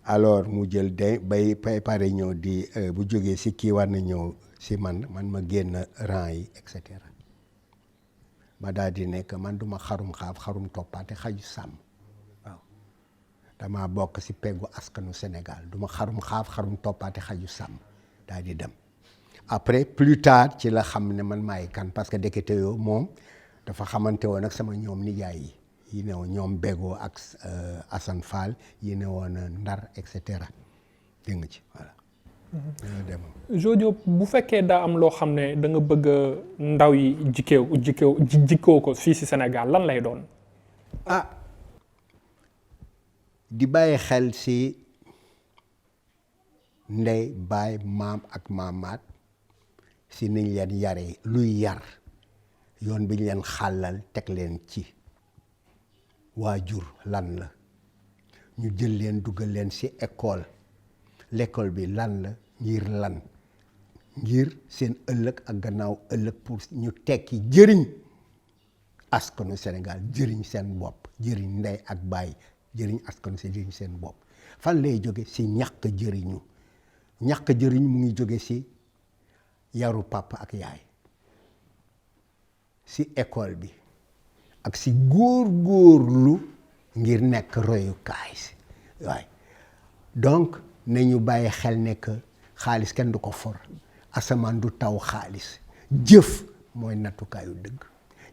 Speaker 2: alors mu jël bay pare ñëw di bu jógee si kii war na ñëw si man ma génn rang yi et cetera ma daal di nekk man duma xarum toppaate xaju sàmm waaw dama bokk si peggu askanu Sénégal duma xarum toppaate xaju sàmm daal di dem après plus tard ci la xam ne man maay kan parce que ndekete yoo moom dafa xamante woon ak sama ñoom nijaay yi ne woon ñoom Bego ak Assane Fall yi ne woon Ndar et cetera dégg nga ci voilà.
Speaker 1: Jo Diop bu fekkee daa am loo xam ne da nga bëgg ndaw yi jikkoo ko fii si Sénégal lan lay doon.
Speaker 2: di bàyyi xel si ndey baay maam ak maamaat si niñ leen yaree luy yar yoon bi ñu leen xàllal teg leen ci waajur lan la ñu jël leen dugal leen si l'école bi lan la ngir seen ëllëg ak gannaaw ëllëg pour ñu tekki jëriñ askanu Sénégal jëriñ seen bopp jëriñ ndey ak baay jëriñ askanu si jëriñ seen bopp fan lay jóge si ñàkk jëriñu mu ngi jóge si yaru papa ak yaay si école bi ak si góorgóorlu ngir nekk royukaay si waaye donc nañu bàyyi xel ne que xaalis kenn du ko for asamaan du taw xaalis jëf mooy nattukaayu dëgg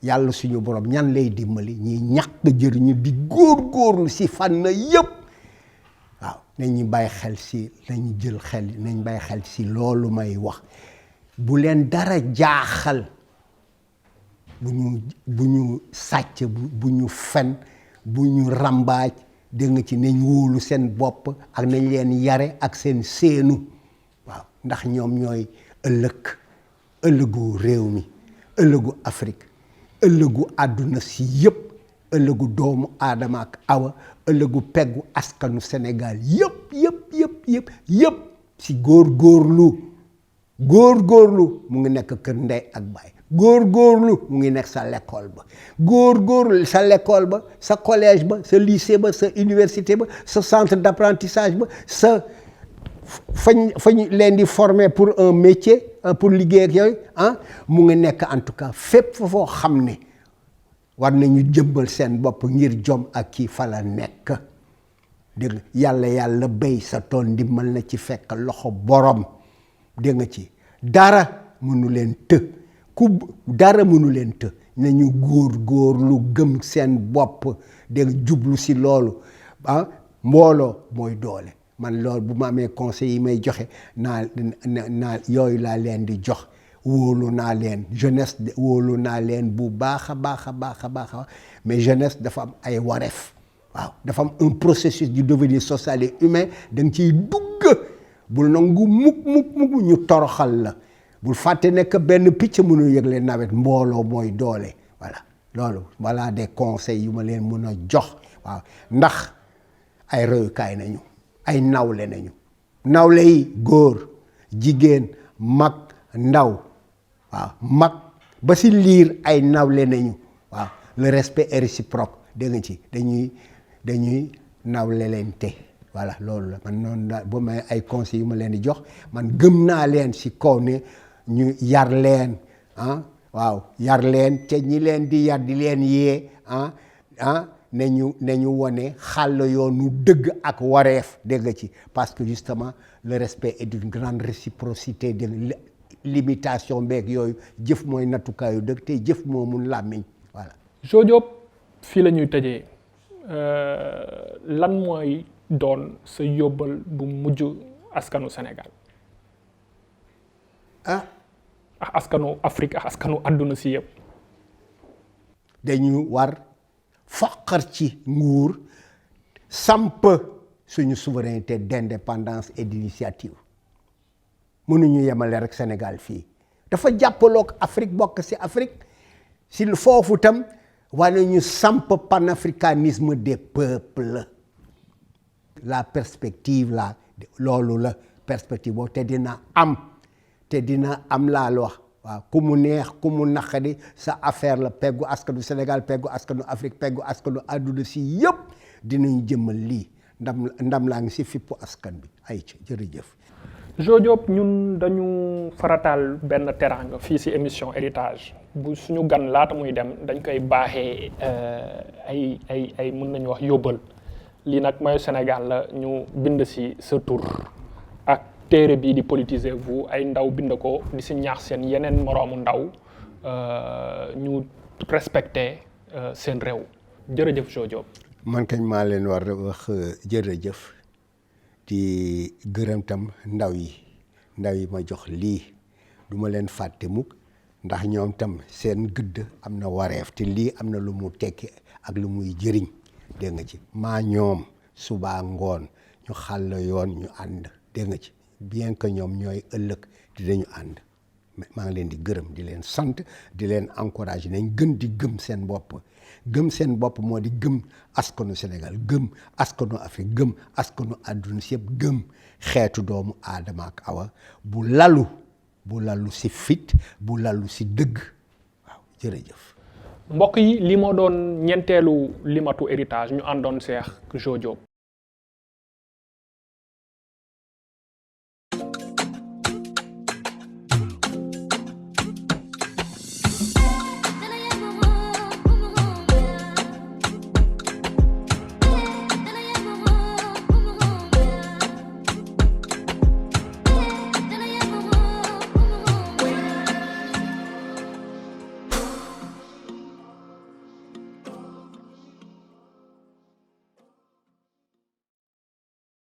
Speaker 2: yàlla suñu borom ñan lay dimbali ñi ñàkk jëriñu di góorgóorlu si fànn yëpp waaw nañu bàyyi xel si nañ bàyyi xel si loolu may wax bu leen dara jaaxal bu ñu sàcc bu ñu fen bu ñu rambaaj dégg nga ci nañ wóolu seen bopp ak nañ leen yare ak seen seenu waaw ndax ñoom ñooy ëllëgu réew mi ëllëgu Afrique ëllëgu àdduna si yëpp ëllëgu doomu aadama ak awa ëllëgu peggu askanu Sénégal yëpp si góorgóorlu mu ngi nekk kër ndey ak baay góorgóorlu mu ngi nekk sa l'école ba góorgóorlu sa l'école ba sa collège ba sa lycée ba sa université ba sa centre d'apprentissage ba sa fañ leen di former pour un métier pour liggéey ak yooyu mu ngi nekk en tout cas fépp foo xam ne war nañu jëmbal seen bopp ngir jom ak kii fa la nekk dégg nga yàlla béy sa tool ndimbal na ci fekk loxo borom dégg nga ci dara mënu leen dara mënu leen të nañu góorlu gëm seen bopp dégg jublu si loolu mbooloo mooy doole man loolu bu ma amee conseil yi may joxe naa yooyu laa leen di jox wóolu naa leen jeunesse wóolu naa leen bu baax a baax mais jeunesse dafa am ay wareef waaw dafa am un processus du devenir social et humain da nga ciy dugg bul nangu mukk ñu toroxal la bul fàtte nekk benn picc mënu yëgle nawet mbooloo mooy doole voilà des conseils yu ma leen mën a jox waaw ndax ay royukaay nañu ay nawle nañu nawle yi góor jigéen mag ndaw waaw mag ba si liir ay nawle nañu waaw le respect est réciproque dégg nga ci dañuy nawle leen te voilà loolu la man noonu la ba may ay conseils yu ma leen di jox man gëm naa leen si kaw ne ñu yar leen waaw yar leen te ñi leen di yar di leen yee nañu wone xàll yoonu dëgg ak wareef dégg nga ci parce que justement le respect est d'une grande réciprocité de limitation beeg yooyu jëf mooy nattukaayu dëgg te jëf moo mun làmmiñ voilà.
Speaker 1: Jo Diop fii la ñuy tëjee lan mooy doon sa yóbbal bu mujj askanu Sénégal ak askanu Afrique ak askanu àdduna si yëpp.
Speaker 2: dañu war foqar ci nguur samp suñu souveraineté d'indépendance et d'initiative mënuñu yemale rek Sénégal fii dafa jàppaloog Afrique bokk ci Afrique si foofu tam war nañu samp panafricanisme des peuples la perspective la loolu la perspective boobu te dina am laa la wax waaw ku mu neex ku mu naqadi sa affaire la peggu askanu Sénégal peggu askanu Afrique peggu askanu àdduna si yëpp dinañ jëmmal lii ndam laa ngi si fippu askan bi ay ci jërëjëf.
Speaker 1: Jo Diop ñun dañu farataal benn teraanga fii si émission héritage bu suñu gan laata muy dem dañ koy baaxee ay mën nañu wax yóbbal lii nag mayu Sénégal la ñu bind si sa tur ak téere bii di politiser vous ay ndaw bind ko di si ñaax seen yeneen moroomu ndaw ñu respecté seen réew jërëjëf Jo Diop.
Speaker 2: man kañ maa leen war a wax jërëjëf di gërëm tam ndaw yi ma jox lii du ma leen fàtte mukk ndax ñoom tam seen gëdd am na wareef te lii am na lu mu tekki ak lu muy jëriñ dégg nga ci maa ñoom subaa ngoon ñu xàll yoon ñu ànd dégg nga ci bien que ñoom ñooy ëllëg dinañu ànd maa ngi leen di gërëm di leen sant di leen encourager nañ gën di gëm seen bopp moo di gëm askanu Sénégal gëm askanu Afrique gëm askanu àdduna si yëpp gëm xeetu doomu aadama ak awa bu lalu si fit bu lalu si dëgg waaw jërëjëf.
Speaker 1: mbokk yi li moo doon ñeenteelu limatu héritage ñu àndoon seex Jo Diop